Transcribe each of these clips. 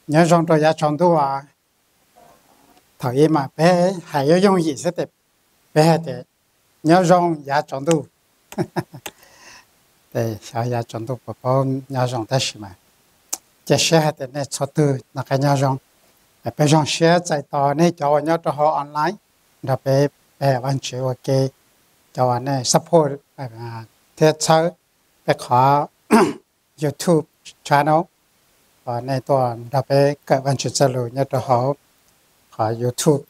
Nyob zoo rau yav tsaus ntuj. Thaum ub mas peb hais yooj yooj yim xwb, peb hais tias nyob zoo yav tsaus ntuj. Xyov yav tsaus ntuj puas paub nyob zoo tab sis mas cia siab hais tias nej txhua tus noj qab nyob zoo. Peb zoo siab txais tos nej cov uas nyob rau hauv online nrog peb pe Vajtswv ua ke, cov uas nej support thiab txhawb peb qhov YouTube channel, uas nej tuaj nrog peb kawm Vajtswv txoj lus nyob rau hauv qhov YouTube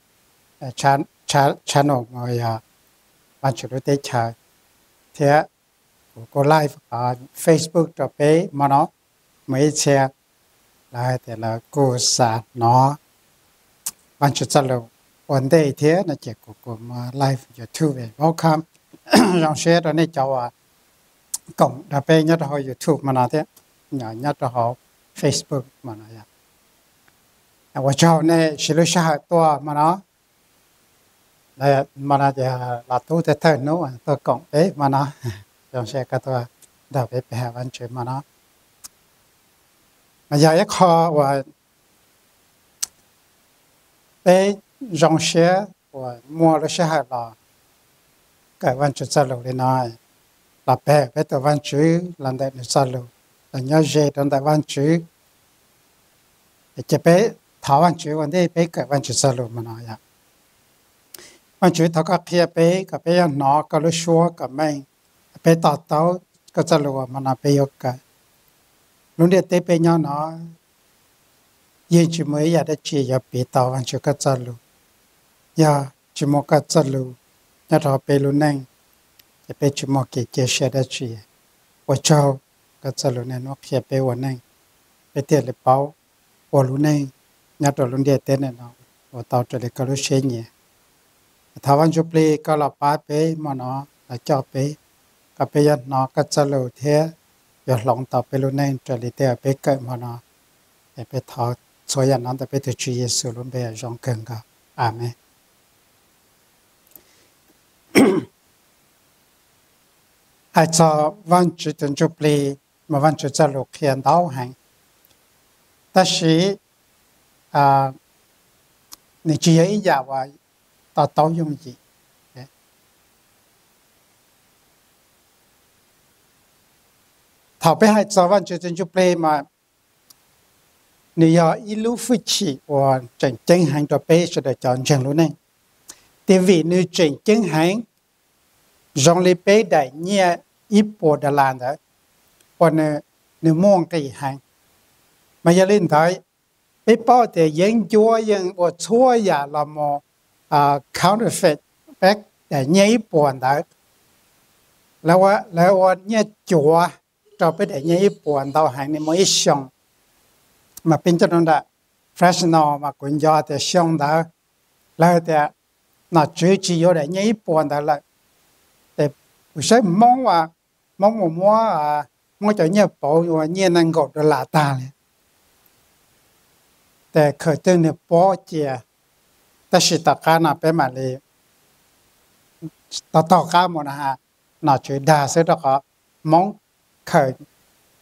channel uas yog Vajtswv lub teb chaws, thiab kuv kuj live qhov Facebook rau peb hmo no mus ib txhia. Lawv hais tias lawv kuj xav hnov Vajtswv txoj lus ua ntej thiab no ces kuv kuj muaj live YouTube. Welcome, zoo siab rau nej cov uas koom nrog peb nyob rau hauv YouTube hmo no thiab nyob rau hauv Facebook hmo no. Ua tsaug nej siv lub sij hawm tuaj hmo no. Hmo no ces los tub thawj hnub tuaj koom peb hmo no. Zoo siab koj tuaj nrog peb pe hawm Vajtswv hmo no. Mas yog ib qho uas peb zoo siab uas muaj lub sij hawm los kawm Vajtswv txoj lus li no, los pe hawm peb tus Vajtswv los ntawm nws txoj lus, los nyob ze rau ntawm Vajtswv. Ces peb thov Vajtswv ua ntej peb kawm Vajtswv txoj lus hmo no yom. Vajtswv, thov koj qhia peb kom peb yuav hnov koj lub suab kom meej, peb to taub koj txoj lus uas hmo no peb yuav kawm. Lub ntiaj teb peb nyob no yeej tsis muaj ib yam dab tsi yuav piv tau Vajtswv koj txoj lus. Yog tsis muaj koj txoj lus nyob rau peb lub neej, ces peb tsis muaj kev cia siab dab tsi. Ua tsaug koj txoj lus niaj hnub qhia peb ua neej, peb thiaj li paub ua lub neej nyob rau lub ntiaj teb no ua tau raws li koj lub siab nyiam. Thov Vaj Ntsuj Plig koj los pab peb hmo no, los coj peb, kom peb yuav hnov koj txoj lus thiab yuav hloov tau peb lub neej raws li tej uas peb kawm hmo no. Es peb thov txhua yam no ntawm peb tus Tswv Yexus lub npe zoo kawg nkaus. Amees. Hais txog Vaj Tswv tus Ntsuj Plig mas Vaj Tswv txoj lus qhia ntau heev, tab sis nws tsis yog ib yam uas to taub yooj yim. Thaum peb hais txog Vaj Tswv tus Ntsuj Plig mas nws yog ib lub hwj chim uas tseem ceeb heev rau peb sawv daws cov ntseeg lub neej, tiam vim nws tseem ceeb heev zoo li peb daim nyiaj ib puas dollar ntawd uas nws muaj nqis heev. Mas yog li ntawd, peb paub tias yeeb ncuab yeej ua txhua yam los mus counterfeit peb daim nyiaj ib puas ntawd. Lawv ua nyiaj cuav rau peb daim nyiaj ib puas ntau heev, nws muaj ib xyoo mas peb nco rau nram Fresno mas kuv nco tias xyoo ntawd lawv tias nom tswv tsis yuav daim nyiaj ib puas ntawd lawm. Ces kuv saib Hmoob, Hmoob mus muab, muab cov nyiaj pauv ua nyiaj nees nkaum dollar tag li. Ces khawm twg nws pob cia, tab sis tom qab no peb mam li tau taug qab mus no, nom tswv dag xwb rau qhov Hmoob khawm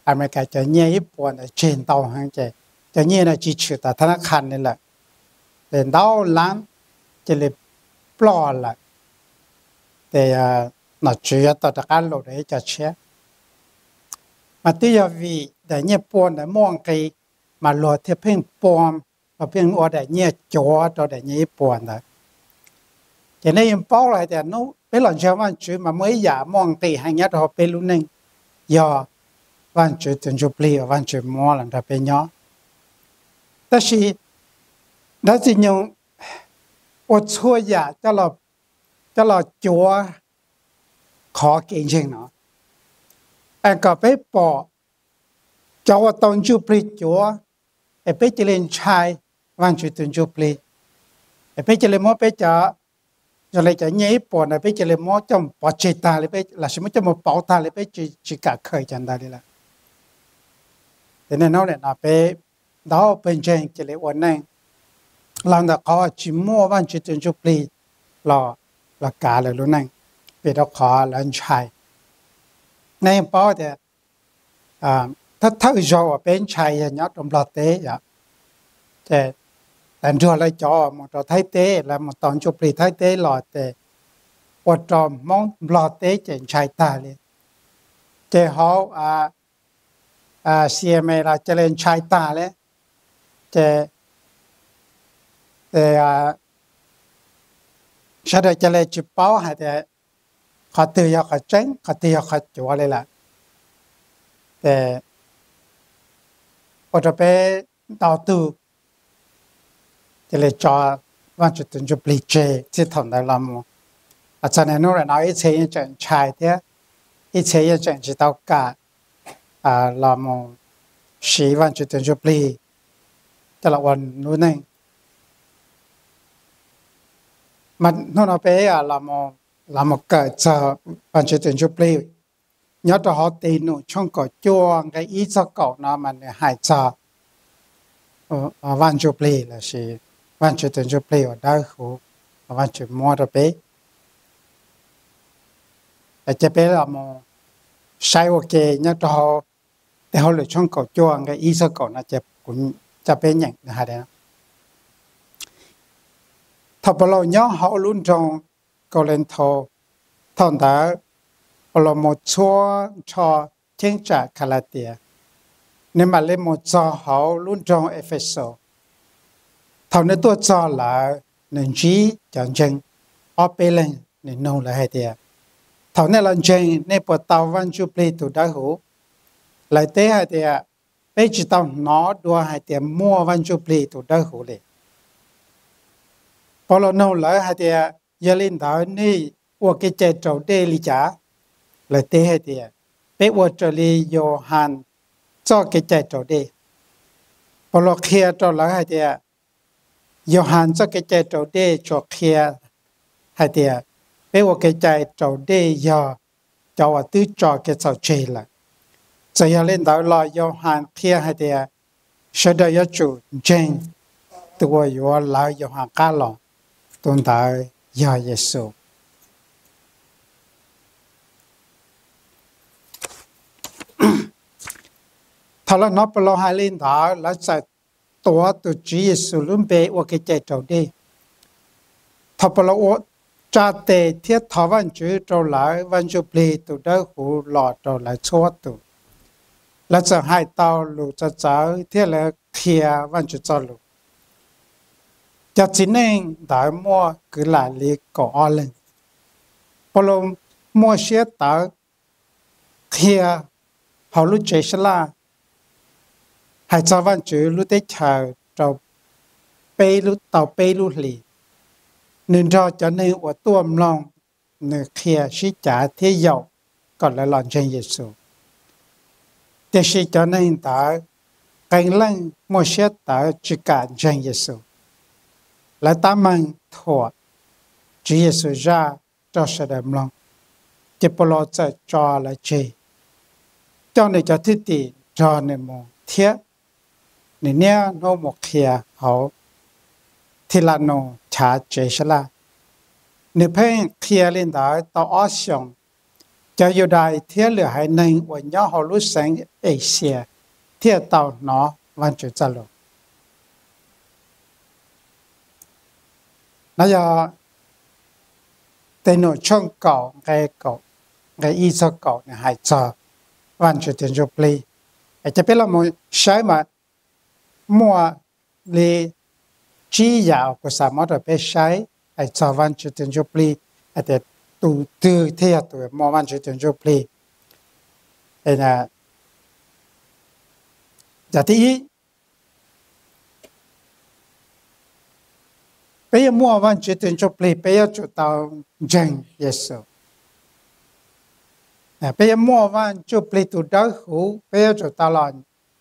Amelikas cov nyiaj ib puas ntawd tseg ntau heev ces cov nyiaj no tsis tshwm tom thab nab qha li lawm. Ces ntau lab cia li ploj lawm. Ces nom tswv yuav tau rov qab los rau ib co tshiab. Mas twb yog vim daim nyiaj pua ntawd muaj nqis, mas luag thiaj pheej pua, luag pheej ua daim nyiaj cuav rau daim nyiaj ib puas ntawd. Ces nej yeej paub lawm hais tias hnub peb los ntseeg Vaj Tswv mas muaj ib yam muaj nqis heev nyob rau hauv peb lub neej, yog Vaj Tswv tus Ntsuj Plig uas Vaj Tswv muab los nrog peb nyob. Tab sis dab tsi nyoog ua txhua yam coj los cuav qhov kev ntseeg no, es kom peb pom cov uas tau Ntsuj Plig cuav, es peb cia li ntshai Vaj Tswv tus Ntsuj Plig, es peb cia li muab peb cov, zoo li cov nyiaj ib puas ntawd peb cia li muab coj mus pov tseg tag li, peb lossis muab coj mus pauv tag li, peb tsis kam khawm cov ntawd li lawm. Ces niaj hnub nim no peb ntau pawg ntseeg cia li ua neej los ntawm qhov tsis muaj Vaj Tswv tus Ntsuj Plig los, los kav lawv lub neej, vim rau qhov lawv ntshai. Nej yeej paub tias thawj thawj zaug uas peb ntshai yog nyob rau Nplog teb yom. Ces lawv nrog lawv cov mus rau Thaib teb, lawv mus tau ntsuj plig Thaib teb los ces ua rau Hmoob Nplog teb ces ntshai tag li. Ces hauv C M A los cia li ntshai tag li. Ces sawv daws cia li tsis paub hais tias qhov twg yog qhov tseeb, qhov twg yog qhov cuav li lawm. Ces ua rau peb ntau tug cia li tso Vajtswv tus ntsuj plig tseg txij thaum ntawd los mus. Txog niaj hnub no ib txhia yeej tseem ntshai thiab ib txhia yeej tseem tsis tau kam los mus siv Vajtswv tus ntsuj plig coj los ua lub neej. Mas hnub no peb los mus kawm txog Vajtswv tus ntsuj plig nyob rau hauv Tes Num tshooj kaum cuaj nqe ib txog kaum no mas nws hais txog Vaj Ntsuj Plig lossis Vajtswv tus Ntsuj Plig uas dawb huv uas Vajtswv muab rau peb. Ces peb los mus saib ua ke nyob rau hauv Tes Hauj Lwm tshooj kaum cuaj nqe ib txog kaum no ces kuv coj peb nyeem nws hais tias, thaum Paulus nyob hauv lub nroog Kauleethaus, thaum ntawd Paulus mus txhua nrho cheeb tsam Kalatias, nws mam li mus txog hauv lub nroog Efexus. Thaum nws tuaj txog lawm, nws ntsib cov ntseeg ob peb leeg, nws nug lawv hais tias, thaum nej los ntseeg, nej puas tau Vaj Ntsuj Plig tus Dawb Huv? Lawv teb hais tias, peb tsis tau hnov dua hais tias muaj Vaj Ntsuj Plig tus Dawb Huv li. Paulus nug lawv hais tias, yog li ntawd nej ua kev cai raus dej li cas? Lawv teb hais tias, peb ua raws li Yauhas txoj kev cai raus dej. Paulus qhia rau lawv hais tias, Yauhas txoj kev cai raus dej tsuas qhia hais tias peb ua kev cai raus dej yog cov uas twb tso kev txhaum tseg lawm. Txawm yog li ntawd los Yauhas qhia hais tias sawv daws yuav tsum ntseeg tus uas yuav lawv Yauhas qab los, tus ntawd yog Yexus. Thaum lawv hnov Paulus hais li ntawd, lawv txawm tuav tus Tswv Yexus lub npe ua kev cai raus dej. Thaum Paulus ua, tsa tes thiab thov Vajtswv rau lawv, Vaj Ntsuj Plig tus Dawb Huv los rau lawv txhua tus. Lawv txawm hais tau lus txawv txawv thiab lawv qhia Vajtswv txoj lus. Cov txiv neej ntawd muaj kwv lam li kaum ob leeg. Paulus muaj siab tawv qhia hauv lub tsev sab laj hais txog Vajtswv lub teb chaws rau peb lub, tau peb lub hlis. Nws nrog cov neeg uas tuaj mloog nws qhia sib cav thiab yaum kom lawv los ntseeg Yexus. Tiam sis cov neeg ntawd qee leej muaj siab tawv tsis kam ntseeg Yexus. Lawv tab meeg thuam Tswv Yexus zaj rau sawv daws mloog, ces Paulus txawm tso lawv tseg, coj nws cov thwj tim nrog nws mus thiab nws niaj hnub mus qhia hauv Thilanus chav tsev sab laj. Nws pheej qhia li ntawd tau ob xyoos. Cov Yudais thiab lwm haiv neeg uas nyob hauv lub xeev Axias thiaj tau hnov Vajtswv txoj lus. No yog Tes Num tshooj kaum nqe ib txog kaum nws hais txog Vajtswv tus Ntsuj Plig. Ces peb los mus saib mas muaj li tsib yam uas kuv xav muab rau peb saib hais txog Vajtswv tus Ntsuj Plig, hais tias tus twg thiaj yog tus muaj Vajtswv tus Ntsuj Plig. Yam thib ib, peb yuav muaj Vajtswv tus Ntsuj Plig peb yuav tsum tau ntseeg Yexus. Peb yuav muaj Vaj Ntsuj Plig tus Dawb Huv peb yuav tsum tau los,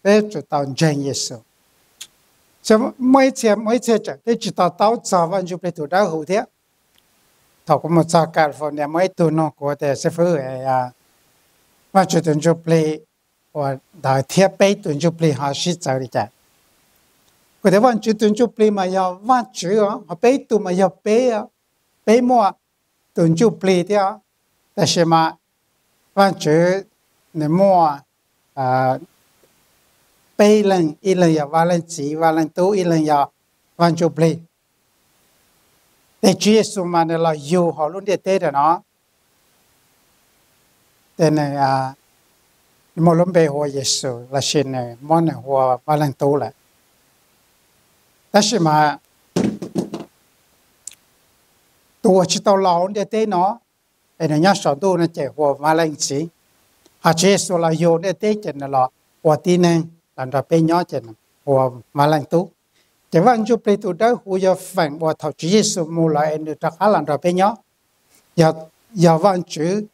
peb yuav tsum tau ntseeg Yexus. Muaj ib txhia, muaj ib txhia tseem twb tsis to taub txog Vaj Ntsuj Plig tus Dawb Huv thiab. Thaum kuv mus txog California muaj ib tug nug kuv tias, xib fwb, Vajtswv tus Ntsuj Plig uas ntawd thiab peb tus Ntsuj Plig ho sib txawv li cas? Kuv tias Vajtswv tus Ntsuj Plig mas yog Vajtswv os, ho peb tus mas yog peb, peb muaj tus Ntsuj Plig thiab. Tab sis mas Vajtswv nws muaj peb leeg, ib leeg yog Vaj Leej Txiv, Vaj Leej Tub, ib leeg yog Vaj Ntsuj Plig. Ces Tswv Yexus mas nws los yug hauv lub ntiaj teb ntawm no, ces nws muaj lub npe hu ua Yexus lossis nws muab nws hu ua Vaj Leej Tub lawm. Tab sis mas tus uas tsis tau los hauv ntiaj teb no, es nws nyob saum ntuj no ces hu ua Vaj Leej Txiv. Ho Tswv Yexus los yug ntiaj teb ces nws los ua tib neeg los nrog peb nyob ces nws hu ua Vaj Leej Tub. Ces Vaj Ntsuj Plig tus Dawb Huv yog feem uas thaum Tswv Yexus mus lawm es nws rov qab los nrog peb nyob. Yog, yog Vajtswv,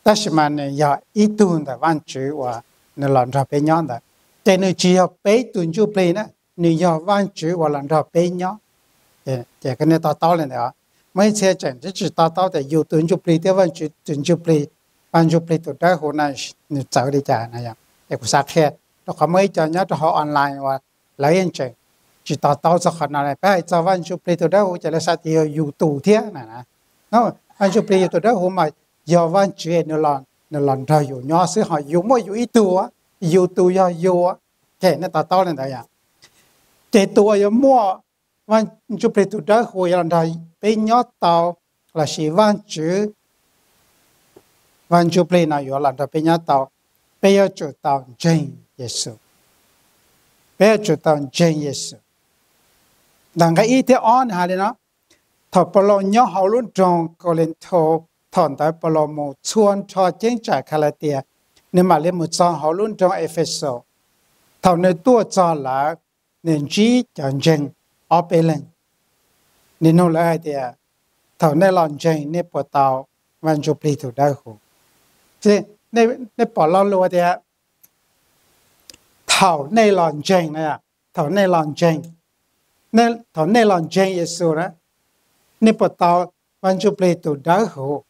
tab sis mas nws yog ib tug ntawm Vajtswv uas nws los nrog peb nyob ntawd. Ces nws tsis yog peb tus ntsuj plig na, nws yog Vajtswv uas los nrog peb nyob. Ces nej to taub li ntawd. Muaj ib txhia tseem tsis to taub tias yus tus ntsuj plig thiab Vajtswv tus ntsuj plig, Vaj Ntsuj Plig tus Dawb Huv no nws txawv li cas no. Ces kuv xav qhia, rau qhov muaj ib co nyob rau hauv online uas lawv yeej tseem tsis to taub txog qhov no. Peb hais txog Vaj Ntsuj Plig tus Dawb Huv ces lawv xav tias yog yus tus thiab na. Vaj Ntsuj Plig yus tus Dawb Huv mas yog Vajtswv nws los nrog yus nyob xwb, ho yus muaj yus ib tug, yus tus yog yus. Ces nej to taub li ntawd yom. Ces tus uas yuav muaj Vaj Ntsuj Plig tus Dawb Huv yuav los nrog peb nyob tau, lossis Vajtswv Vaj Ntsuj Plig no yuav los nrog peb nyob tau, peb yuav tsum tau ntseeg Yexus. Peb yuav tsum tau ntseeg Yexus. Ntawm nqe ib thiab ob nws hais li no: Thaum Paulus nyob hauv lub nroog Kaulinthaus, thaum ntawd Paulus mus txhua nrho ceeb tsam Khalaitias, nws mam li mus txog hauv lub nroog Efexus. Thaum nws tuaj txog lawm, nws ntsib cov ntseeg ob peb leeg. Nws nug lawv hais tias, thaum nej los ntseeg nej puas tau Vaj Ntsuj Plig tus Dawb Huv? Nej pom lo lus tias thaum nej los ntseeg na, thaum nej los ntseeg, thaum nej los ntseeg Yexus na, nej puas tau Vaj Ntsuj Plig tus Dawb Huv?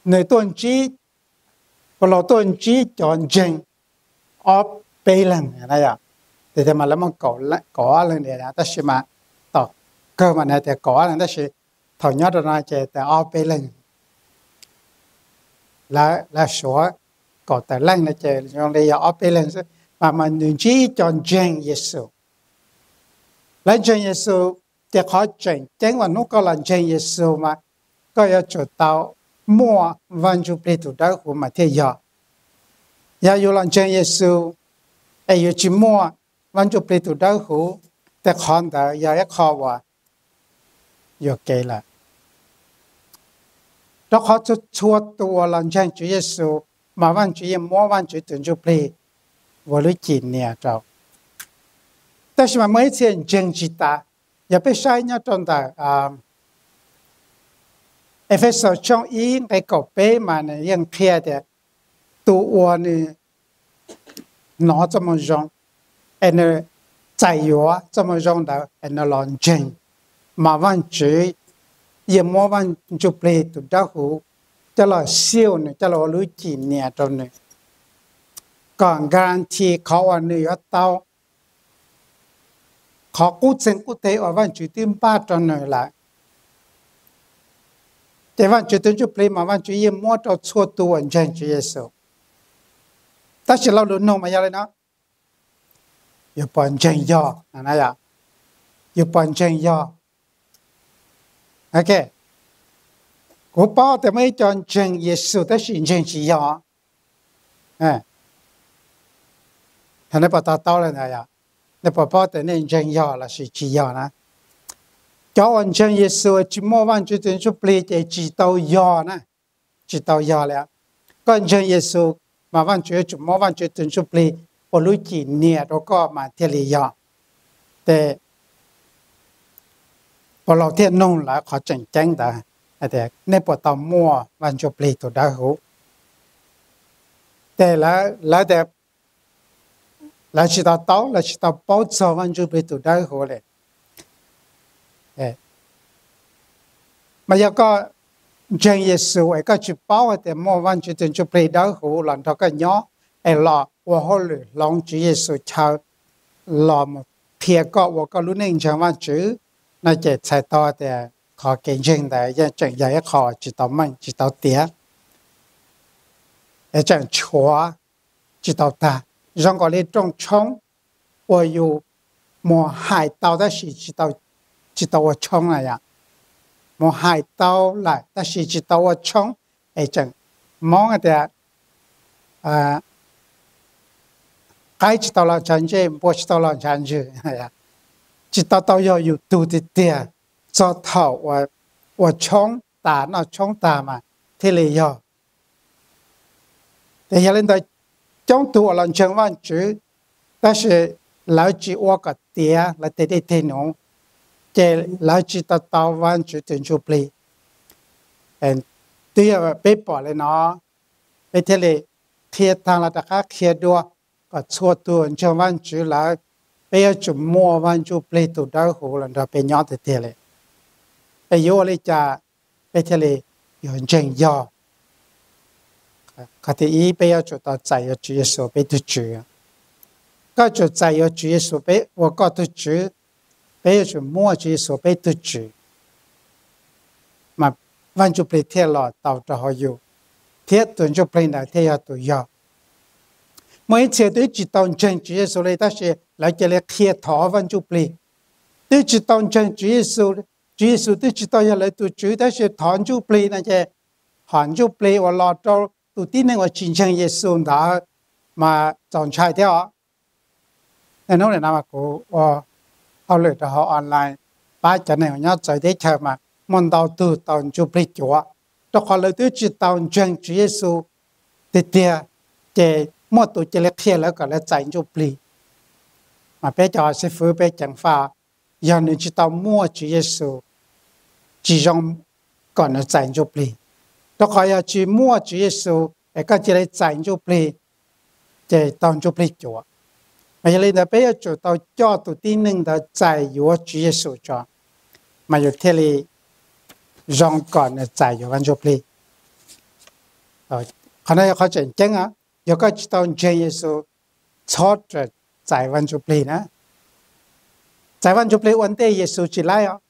Nws tuaj ntsib, Paulus tuaj ntsib cov ntseeg ob peb leeg na yom. Tias tias mas lawv muaj kaum ob leeg tias, tab sis mas tom kawg mas nws tias kaum ob leeg, tab sis thaum nyob rau no ces tias ob peb leeg. Lawv suav kaum tawm leej no ces zoo li yog ob peb leeg xwb, mas mas nws ntsib ib co ntseeg Yexus. Lawv ntseeg Yexus, ces qhov tseem ceeb uas hnub koj los ntseeg Yexus mas koj yuav tsum tau muaj Vaj Ntsuj Plig tus Dawb Huv mas thiaj yog. Yog yus los ntseeg Yexus es yus tsis muaj Vaj Ntsuj Plig tus Dawb Huv, tej qhov ntawd yog ib qho uas yuam kev lawm. Rau qhov txhua tus uas los ntseeg Tswv Yexus mas Vajtswv yeej muab Vajtswv tus Ntsuj Plig ua lub cim nias rau. Tab sis mas muaj ib txhia ntseeg tsis tas. Yog peb saib nyob rau ntawm Efexus tshooj ib nqe kaum peb mas nws yeej qhia tias tus uas nws hnov txoj moo zoo es nws txais yuav txoj moo zoo ntawd es nws los ntseeg, mas Vajtswv yeej muab Vaj Ntsuj Plig tus Dawb Huv coj los seal nws, coj los ua lub cim nias rau nws, kom guarantee qhov uas nws yuav tau qhov qub txeeg qub teg uas Vajtswv twb npaj rau nws lawm. Ces Vajtswv tus Ntsuj Plig mas Vajtswv yeej muab rau txhua tus uas ntseeg Tswv Yexus. Tab sis lo lus nug mas yog li no: yus puas ntseeg yog? Yus puas ntseeg yog? Ok, kuv paub tias muaj ib co ntseeg Yexus tab sis ntseeg tsis yog. Nej puas to taub li ntawd? Nej puas paub tias nej ntseeg yog lossis tsis yog na? Cov uas ntseeg Yexus tsis muaj Vajtswv tus Ntsuj Plig ces tsis tau yog na, tsis tau yog li. Koj ntseeg Yexus mas Vajtswv yuav tsum muab Vajtswv tus Ntsuj Plig ua lub cim nias rau koj mas thiaj li yog. Ces Paulus thiaj nug lawv qhov tseem ceeb ntawd hais tias nej puas tau muaj Vaj Ntsuj Plig tus Dawb Huv? Ces lawv tias lawv tsis to taub, lawv tsis tau paub txog Vaj Ntsuj Plig tus Dawb Huv li. Mas yog koj ntseeg Yexus es koj tsis paub hais tias muaj Vajtswv tus Ntsuj Plig Dawb Huv los nrog koj nyob, es los ua hauj lwm hloov Tswv Yexus chaw, los mus qhia koj ua koj lub neej ntseeg Vajtswv, no ces txhais tau tias qhov kev ntseeg ntawd yeej tseem yog ib qho tsis tau meej tsis tau tiav, es tseem tshuav tsis tau tag. Zoo nkaus li rooj tshoob uas yus mus hais tau tab sis tsis tau ua tshoob na yom, mus hais tau lawm tab sis tsis tau ua tshoob, es tseem Hmoob tias qaib tsis tau los ntshav ntsej, npua tsis tau los ntshav ntswg, tsis tau tau yog yus tug tiag tiag, txog thaum ua tshoob tas noj tshoob tag mas thiaj li yog. Ces yog li ntawd, coob tug uas los ntseeg Vajtswv, tab sis lawv tsis ua kom tiav lawv tej dej tej num, ces lawv tsis tau tau Vajtswv tus ntsuj plig. Twb yog peb pom li no, peb thiaj li qhia tag los rov qab qhia dua kom txhua tus ntseeg Vajtswv lawm, peb yuav tsum muaj Vaj Ntsuj Plig tus dawb huv los nrog peb nyob tiag tiag li. Es yuav ua li cas peb thiaj li yuav ntseeg yog? Qhov thib ib, peb yuav tsum tau txais yuav Tswv Yexus peb tug Tswv. Koj tsum txais yuav Tswv Yexus peb ua koj tug Tswv, peb yuav tsum muaj Tswv Yexus peb tug Tswv, mas Vaj Ntsuj Plig thiaj los tau rau hauv yus, thiab tus Ntsuj Plig ntawd thiaj yog tus yog. Muaj ib txhia twb tsis tau ntseeg Tswv Yexus li tab sis lawv cia li qhia thov Vaj Ntsuj Plig, twb tsis tau ntseeg Tswv Yexus, Tswv Yexus twb tsis tau yog lawv tus Tswv tab sis thov Ntsuj Plig no ces hom Ntsuj Plig uas los rau tus tib neeg uas tsis ntseeg Yexus ntawd mas txaus ntshai thiab os. Niaj hnub nim no mas kuv ua hauj lwm rau hauv online, pab cov neeg uas nyob txawv teb chaws mas muaj ntau tug tau Ntsuj Plig cuav, rau qhov lawv twb tsis tau ntseeg Tswv Yexus tiag tiag, ces muaj tus cia li qhia lawv kom lawv txais Ntsuj Plig. Mas peb cov xib fwb peb ceev faj, yog nws tsis tau muaj Tswv Yexus, tsis zoo kom nws txais Ntsuj Plig, rau qhov yog tsis muaj Tswv Yexus es koj cia li txais Ntsuj Plig ces tau Ntsuj Plig cuav. Mas yog li ntawd peb yuav tsum tau coj tus tib neeg ntawd txais yuav Tswv Yexus tso, mas yus thiaj li zoo kom nws txais yuav Vaj Ntsuj Plig. Qhov no yog qhov tseem ceeb, yog koj tsis tau ntseeg Yexus, txhob rawm txais Vaj Ntsuj Plig na. Txais Vaj Ntsuj Plig ua ntej Yexus tsis laib os.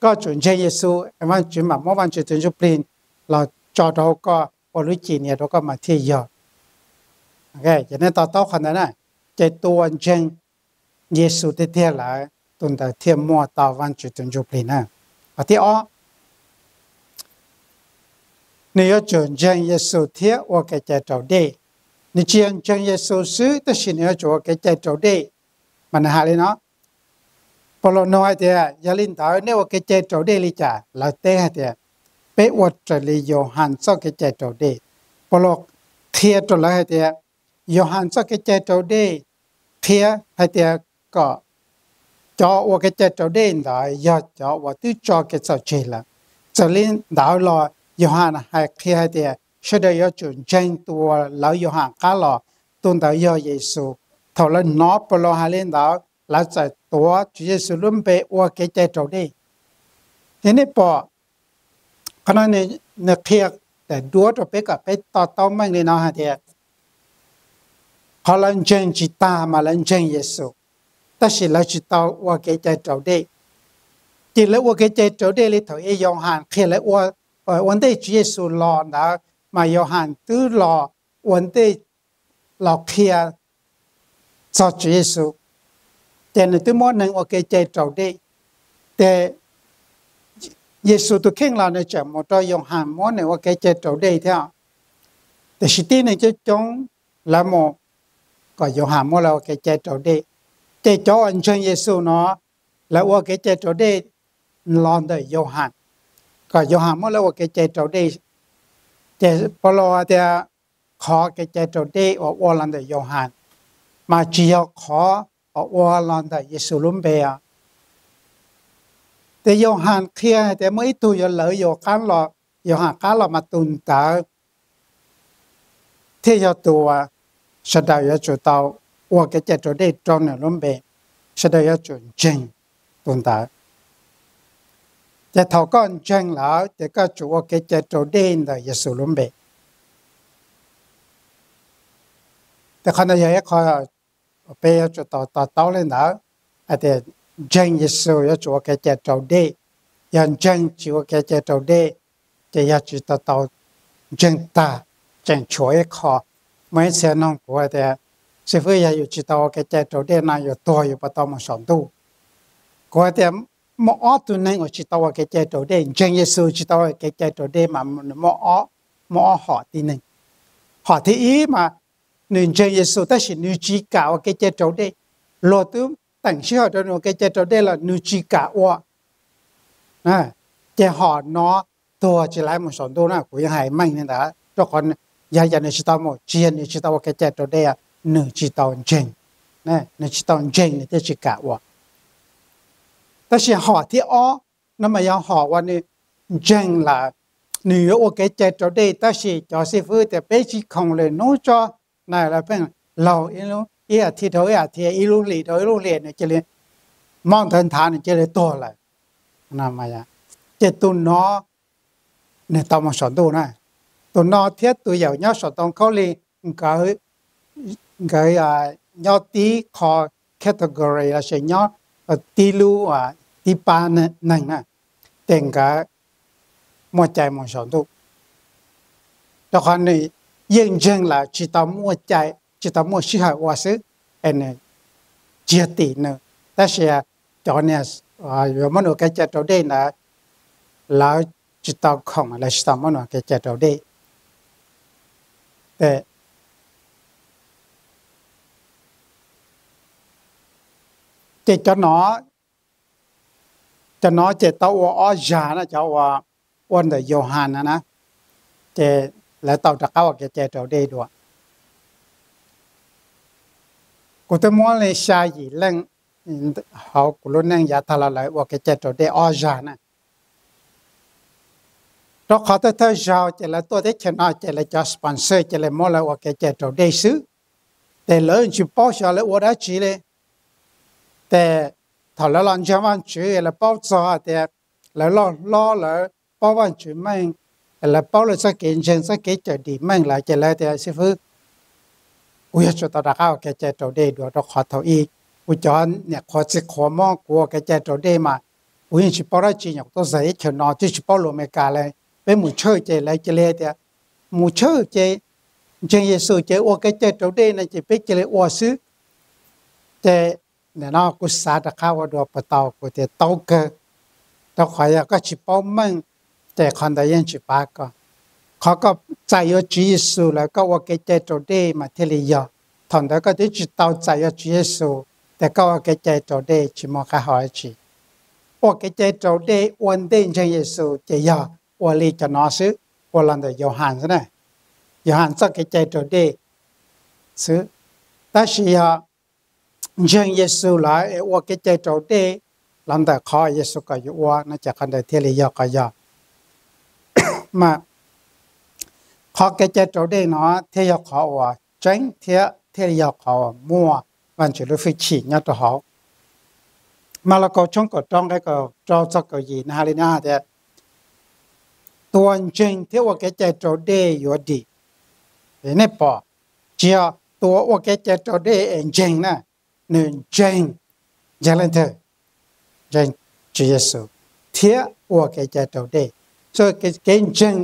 Koj tsum ntseeg Yexus, Vajtswv mam muab Vajtswv tus Ntsuj Plig los tso rau hauv koj ua lub cim nias rau koj mas thiaj yog. Ces nej to taub qhov ntawd na, ces tus uas ntseeg Yexus tiag tiag lawm tus ntawd thiaj muaj tau Vajtswv tus Ntsuj Plig na. Qhov thib ob, nws yuav tsum ntseeg Yexus thiab ua kev cai raus dej. Nws tsis yog ntseeg Yexus xwb tab sis nws yuav tsum ua kev cai raus dej. Mas nws hais li no, Paulus nug hais tias, yog li ntawd nej ua kev cai raus dej li cas? Lawv teb hais tias, peb ua raws li Yauhas txoj kev cai raus dej. Paulus qhia rau lawv hais tias, Yauhas txoj kev cai raus dej qhia hais tias kom cov ua kev cai raus dej ntawd yog cov uas twb tso kev txhaum tseg lawm. Txawm li ntawd los Yauhas hais qhia hais tias sawv daws yuav tsum ntseeg tus uas lawv Yauhas qab los, tus ntawd yog Yexus. Thaum lawv hnov Paulus hais li ntawd, lawv txawm tuav Tswv Yexus lub npe ua kev cai raus dej. Ces nej pom qhov no nws qhia daim duab rau peb kom peb to taub meej li no hais tias, qhov lawv ntseeg tsis tag mas lawv ntseeg Yexus, tab sis lawv tsis tau ua kev cai raus dej. Ces lawv ua kev cai raus dej li thaum ub Yauhas qhia lawv ua, ua ntej Tswv Yexus los ntawd mas Yauhas twb los ua ntej los qhia txog Tswv Yexus, ces nws twb muab neeg ua kev cai raus dej. Ces Yexus tus kheej los nws tseem mus rau Yauhas muab nws ua kev cai raus dej thiab. Tiam sis tib neeg coob coob lawv mus kom Yauhas muab lawv ua kev cai raus dej. Ces cov uas ntseeg Yexus no, lawv ua kev cai raus dej los ntawm Yauhas, kom Yauhas muab lawv ua kev cai raus dej. Ces Paulus tias qhov kev cai raus dej uas ua los ntawm Yauhas mas tsis yog qhov uas ua los ntawm Yexus lub npe os. Ces Yauhas qhia hais tias muaj ib tug yuav lawv Yauhas qab los, Yauhas qab los mas tus ntawd thiaj yog tus uas sawv daws yuav tsum tau ua kev cai raus dej rau nws lub npe, sawv daws yuav tsum ntseeg tus ntawd. Ces thaum koj ntseeg lawm ces koj tsum ua kev cai raus dej ntawm Yexus lub npe. Ces qhov ntawd yog ib qho peb yuav tsum tau to taub li ntawd, hais tias ntseeg Yexus yuav tsum ua kev cai raus dej, yog ntseeg tsis ua kev cai raus dej, ces yog tsis tau tau ntseeg tag, tseem tshuav ib qho Muaj ib txhia nug kuv hais tias, Xib fwb, yog yus tsis tau ua kev cai raus dej no yus tuag yus puas tau mus saum ntuj? Kuv hais tias, muaj ob tug neeg uas tsis tau ua kev cai raus dej, ntseeg Yexus tsis tau ua kev cai raus dej mas nws muaj ob, muaj ob hom tib neeg. Hom thib ib mas nws ntseeg Yexus tab sis nws tsis kam ua kev cai raus dej, luag twb teem sij hawm rau nws ua kev cai raus dej los nws tsis kam ua. Ces hom no tuag tsis laiv mus saum ntuj na, kuv yeej hais meej li ntawd, rau qhov yog cas nws tsis tau mus? Tsis yog nws tsis tau ua kev cai raus dej, nws tsis tau ntseeg. Nws tsis tau ntseeg nws thiaj tsis kam ua. Tab sis hom thib ob no mas yog hom uas nws ntseeg lawm, nws yuav ua kev cai raus dej tab sis cov xib fwb tias peb tsis khoom lwm hnub tso na, lawv pheej laug ib lub, ib as thiv dhau ib as thiv, ib lub hlis dhau ib lub hlis nws cia li mob ntawd nthav nws cia li tuag lawm. Ces tus no nws tau mus saum ntuj na. Tus no thiab tus yawm nyob saum ntoo khaub lig, nkawd, nkawd nyob tib qho category los sis nyob tib lub, tib pab neeg na, ces nkawd muaj cai mus saum ntuj, rau qhov nws yeej ntseeg lawm tsis tau muaj cai, tsis tau muaj sij hawm ua xwb, es nws tsis yog tim nws. Tab sis cov niag yuav muab nws ua kev cai raus dej ntawd, lawv tsis tau khoom, lawv tsis tau muab nws ua kev cai raus dej. Ces cov no, cov no ces tau ua ob zag na, cov ua ntawm Yauhas no na, ces lawv tau rov qab ua kev cai raus dej dua. Kuv twb muab li xya yim leej hauv kuv lub neej yav tag los lawv ua kev cai raus dej ob zag na. Rau qhov thawj thawj zaug ces lawv tuaj teb chaws no ces lawv cov sponsor ces lawv muab lawv ua kev cai raus dej xwb, ces lawv tsis paub xyov lawv ua dab tsi li. Ces thaum lawv los ntseeg Vajtswv lawv paub txog tias lawv loj hlob lawv paub Vajtswv meej, lawv paub lawv txoj kev ntseeg txoj kev cawm dim meej lawm ces lawv tias, Xib fwb, kuv yuav tsum tau rov qab ua kev cai raus dej dua, rau qhov thaum ub kuv cov niam qhuav txiv qhuav muab kuv ua kev cai raus dej mas kuv yeej tsis paub dab tsi, nyuam qhuav tuaj txog teb chaws no twb tsis paub lus Amelikas li. Peb mus church ces lawv cia li tias mus church ces ntseeg Yexus ces ua kev cai raus dej no ces peb cia li ua xwb. Ces nim no kuv xav rov qab ua dua puas tau? Kuv tias tau kawg, rau qhov yog koj tsis paub meej ces qhov ntawd yeej tsis pab koj. Qhov koj txais yuav Tswv Yexus lawm koj ua kev cai raus dej mas thiaj li yog. Thaum ntawd koj twb tsis tau txais yuav Tswv Yexus, ces koj ua kev cai raus dej tsis muaj qab hau dab tsi. Ua kev cai raus dej ua ntej ntseeg Yexus ces yog ua li cov no xwb, ua los ntawm Yauhas xwb na. Yauhas txoj kev cai raus dej xwb. Tab sis yog ntseeg Yexus lawm es ua kev cai raus dej los ntawm qhov Yexus kom yus ua no ces qhov ntawd thiaj li yog qhov yog. Mas qhov kev cai raus dej no thiaj yog qhov uas tseeb thiab thiaj li yog qhov uas muaj Vajtswv lub hwj chim nyob rau hauv. Malakaus tshooj kaum rau nqe kaum rau txog kaum yim na hais li no tias, tus uas ntseeg thiab ua kev cai raus dej yuav dim. Nej pom, tsis yog tus uas ua kev cai raus dej es ntseeg na, nws ntseeg, ntseeg leej twg? Ntseeg Tswv Yexus thiab ua kev cai raus dej. Kev ntseeg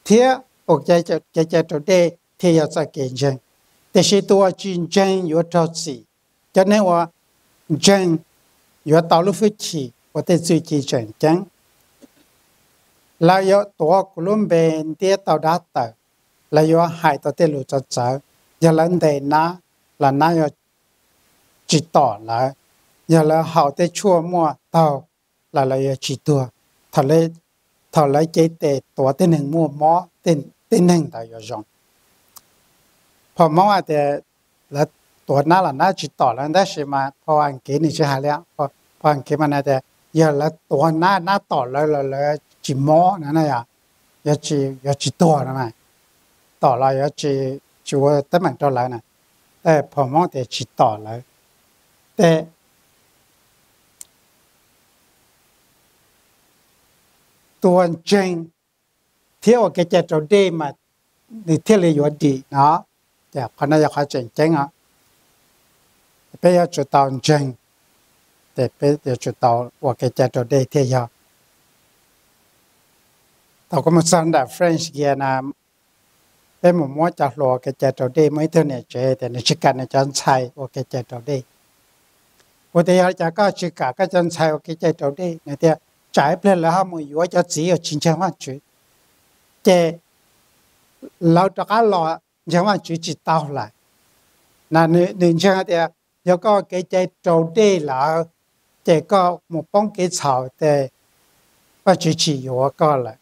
thiab ua kev cai raus dej thiaj yog txoj kev ntseeg. Tiam sis tus uas tsis ntseeg yuav raug txim. Cov neeg uas ntseeg yuav tau lub hwj chim ua tej txuj ci tseem ceeb. Lawv yuav tuav kuv lub npe ntiab tau dab tawm, lawv yuav hais tau tej lus txawv txawv. Yog lawv ntes nab los nab yuav tsis tom lawv, yog lawv haus tej tshuaj muaj taug los lawv yuav tsis tuag. Thaum lawv cev tes tuav tej neeg muaj mob, tej neeg ntawd yuav zoo. Phau Hmoob hais tias lawv tuav nab los nab tsis tom lawv, tab sis mas phau Askiv nws tsis hais li. Phau Askiv mas hais tias yog lawv tuav nab, nab tom lawv los lawv tsis mob no, yuav tsis tuag no. Tom los yuav tsis ua teeb meem rau lawv na. Phau Hmoob tias tsis tom lawv. Ces tus uas ntseeg thiab ua kev cai raus dej mas nws thiaj li yuav dim no. Ces qhov no yog qhov tseem ceeb os. Peb yuav tsum tau ntseeg, ces peb yuav tsum tau ua kev cai raus dej thiaj yog. Thaum kuv mus txog nram French Guiana, peb mus muab cov hluas ua kev cai raus dej, muaj ib tug niam tsev tias nws tsis kam nws cov ntxhais ua kev cai raus dej. Kuv tias yog li cas koj tsis kam koj cov ntxhais ua kev cai raus dej? Nws tias tsam ib pliag lawv ho mus yuav cov txiv uas tsis ntseeg Vajtswv, ces lawv rov qab los ntseeg Vajtswv tsis tau lawm. Nws ntseeg tias yog koj ua kev cai raus dej lawm, ces koj mus poob kev txhaum ces Vajtswv tsis yuav koj lawm.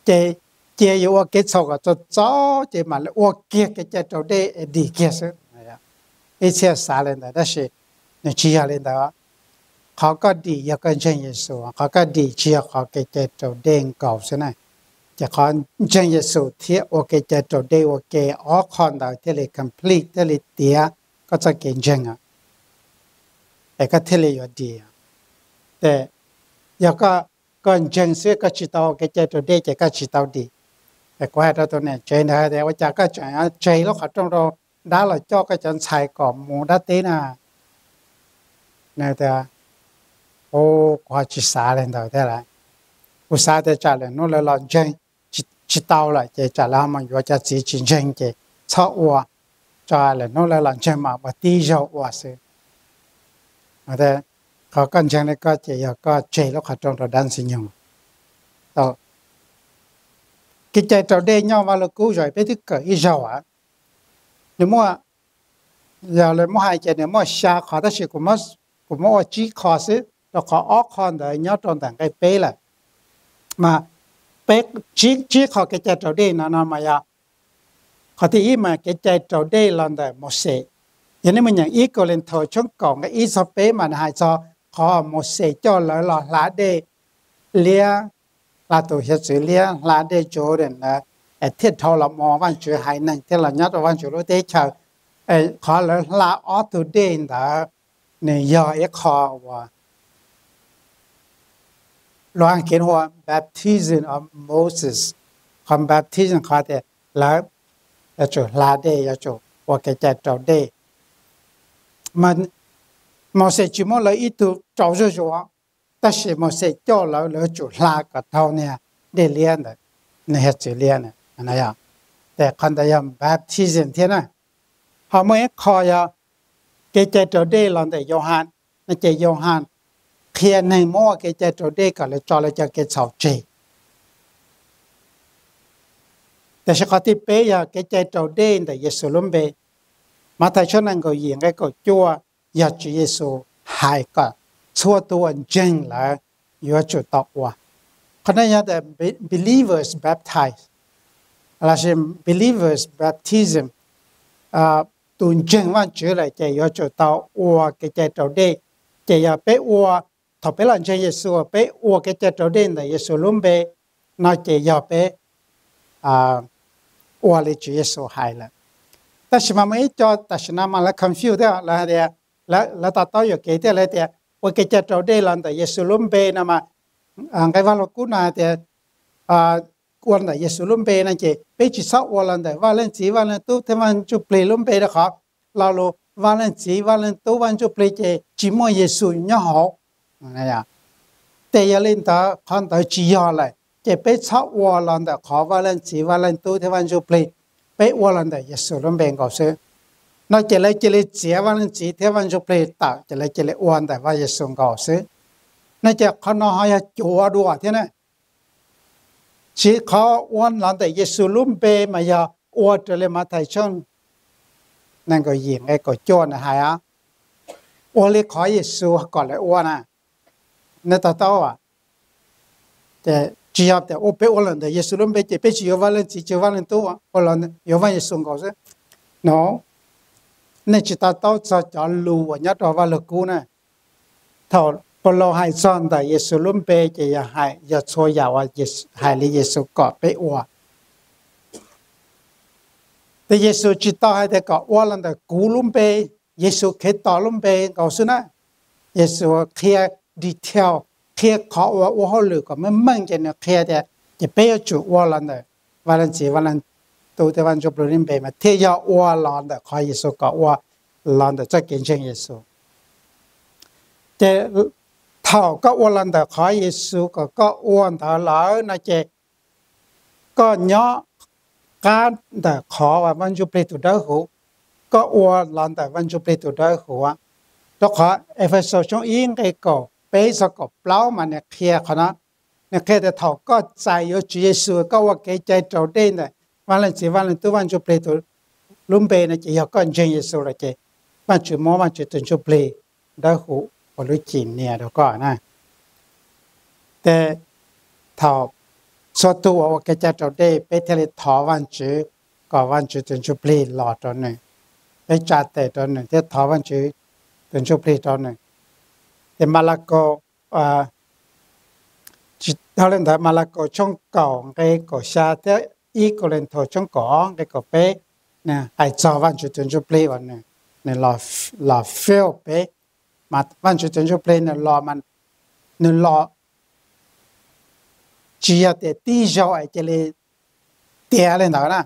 Ces cia yuav ua kev txhaum kom txaus txaus ces mam li ua kiag kev cai raus dej es dim kiag xwb. Ib txhia xav li ntawd tab sis nws tsis yog li ntawd. Qhov koj dim yog koj ntseeg Yexus, qhov koj dim tsis yog qhov kev cai raus dej nkaus xwb na. Ces qhov ntseeg Yexus thiab ua kev cai raus dej ua ke, ob qho ntawd thiaj li complete, thiaj li tiav koj txoj kev ntseeg, es koj thiaj li yuav dim. Ces yog koj ntseeg xwb koj tsis tau ua kev cai raus dej ces koj tsis tau dim. Es kuv hais rau tus niam tsev ntawd tias ua cas koj tseem tseg lub qhov rooj rau dab los coj koj cov ntxhais kom mus dab teb na? Nws tias, u, kuv ho tsis xav li ntawd thiab lawm. Kuv xav tias tsam lwm hnub lawv los ntseeg tsis tau lawm ces tsam lawv ho mus yuav cov txiv tsis ntseeg ces txhob ua, tso lwm hnub lawv los ntseeg mas ua tib zaug ua xwb. Qhov koj ntseeg li koj ces yog koj tseg lub qhov rooj rau dab ntxwg nyoog. Kev cai raus dej nyob Vaj Lug Kub zaum peb twb kawm ib zaug, nws muaj, yog li muab hais ces nws muaj xya qho tab sis kuv muab ua tsib qho xwb rau qhov ob qho ntawd nyob rau ntawm nqe peb lawm. Mas peb, tsib qho kev cai raus dej no no mas yog qhov thib ib mas kev cai raus dej los ntawm Mauxes. Yog nej mus nyeem ib Kauleethaus tshooj kaum nqe ib txog peb mas nws hais txog qhov Mauxes coj lawv los hla dej liab, hla tus hiav txwv liab, hla dej Jordan ntawd, es thiaj dhau los mus Vajtswv haiv neeg thiab los nyob rau Vajtswv lub teb chaws. Qhov lawv hla ob tug dej ntawd nws yog ib qho uas lus Askiv hu ua baptism of Moses. Qhov baptism qhov tias lawv yuav tsum hla dej, yuav tsum ua kev cai raus dej. Mauxes tsis muab lawv ib tug rau zuj zus, tab sis Mauxes coj lawv, lawv yuav tsum hla kom dhau niag dej liab ntawd, niag hiav txwv liab ntawd. Ces qhov ntawd yog baptism thiab na. Ho muaj ib qho yog kev cai raus dej los ntawm Yauhas, no ces Yauhas qhia neeg muab ua kev cai raus dej kom lawv tso lawv cov kev txhaum tseg. Tiam sis qhov thib peb yog kev cai raus dej ntawm Yexus lub npe. Mathais tshooj nees nkaum yim nqe kaum cuaj yog Tswv Yexus hais kom txhua tus uas ntseeg lawv yuav tsum tau ua. Qhov no yog the believers baptize, lossis believers baptism. Tus ntseeg Vajtswv lawm ces yuav tsum tau ua kev cai raus dej. Ces yog peb ua, thaum peb los ntseeg Yexus peb ua kev cai raus dej ntawm Yexus lub npe no ces yog peb ua li Tswv Yexus hais lawm. Tab sis mas muaj ib co tam sim no mas lawv confuse thiab, lawv hais tias, lawv to taub yuam kev thiab lawv tias ua kev cai raus dej los ntawm Yexus lub npe no mas, nqe Vaj Lug Kub no hais tias ua ntawm Yexus lub npe no ces peb tsis txhob ua los ntawm Vaj Leej Txiv, Vaj Leej Tub thiab Vaj Ntsuj Plig lub npe rau qhov lo lus Vaj Leej Txiv, Vaj Leej Tub, Vaj Ntsuj Plig ces tsis muaj Yexus nyob hauv. Ces yog li ntawd qhov ntawd tsis yog lawm, ces peb txhob ua los ntawm qhov Vaj Leej Txiv, Vaj Leej Tub thiab Vaj Ntsuj Plig, peb ua los ntawm Yexus lub npe nkaus xwb. No ces lawv cia li txiav Vaj Leej Txiv thiab Vaj Ntsuj Plig tawm ces lawv cia li ua ntawm Vaj Yexus nkaus xwb. No ces qhov no ho yog cuav dua thiab na. Tsis, qhov ua los ntawm Yexus lub npe mas yog ua raws li Mathais tshooj nees nkaum yim nqe kaum cuaj nws hais, ua li qhov Yexus kom lawv ua na. Nej to taub, tsis yog tias peb ua los ntawm Yexus lub npe ces peb tsis yuav Vaj Leej Txiv, tsis yuav Vaj Leej Tub, yuav Vaj Yexus nkaus xwb. No, nej tsis to taub txog cov lus uas nyob rau Vaj Lug Kub na. Thaum Paulus hais txog ntawm Yexus lub npe ces yog hais, yog txhua yam uas hais li Yexus kom peb ua. Ces Yexus tsis tau hais tias kom ua los ntawm kuv lub npe, Yexus Khetos lub npe nkaus xwb na. Yexus qhia detail, qhia qhov uas ua hauj lwm kom meej meej ces nws qhia tias ces peb yuav tsum ua los ntawm Vaj Leej Txiv, Vaj Leej Tub thiab Vaj Ntsuj Plig lub npe mas thiaj yog ua los ntawm qhov Yexus kom ua, los ntawm txoj kev ntseeg Yexus. Ces thaum koj ua los ntawm qhov Yexus kom koj ua ntawd lawm no ces koj nyob qab ntawm qhov uas Vaj Ntsuj Plig tus Dawb Huv, koj ua los ntawm Vaj Ntsuj Plig tus Dawb Huv. Rau qhov Efexus tshooj ib nqe kaum peb txog kaum plaub mas nws qhia qhov no, nws qhia tias thaum koj txais yuav Tswv Yexus, koj ua kev cai raus dej ntawm Vaj Leej Txiv, Vaj Leej Tub, Vaj Ntsuj Plig tus lub npe no ces yog koj ntseeg Yexus lawm ces Vajtswv muab Vajtswv tus Ntsuj Plig Dawb Huv ua lub cim nias rau koj na. Ces thaum txhua tus uas ua kev cai raus dej peb thiaj li thov Vajtswv kom Vajtswv tus Ntsuj Plig los rau nws, peb tsa tes rau nws thiab thov Vajtswv tus Ntsuj Plig rau nws. Ces Malakaus, tsis dhau li ntawd, Malakaus tshooj kaum nqe kaum xya thiab ib Kauleethaus tshooj kaum ob nqe kaum peb, nws hais txog Vajtswv tus Ntsuj Plig uas nws los fill peb. Mas Vajtswv tus Ntsuj Plig nws los mas nws los tsis yog tias tib zaug es cia li tiav li ntawd na.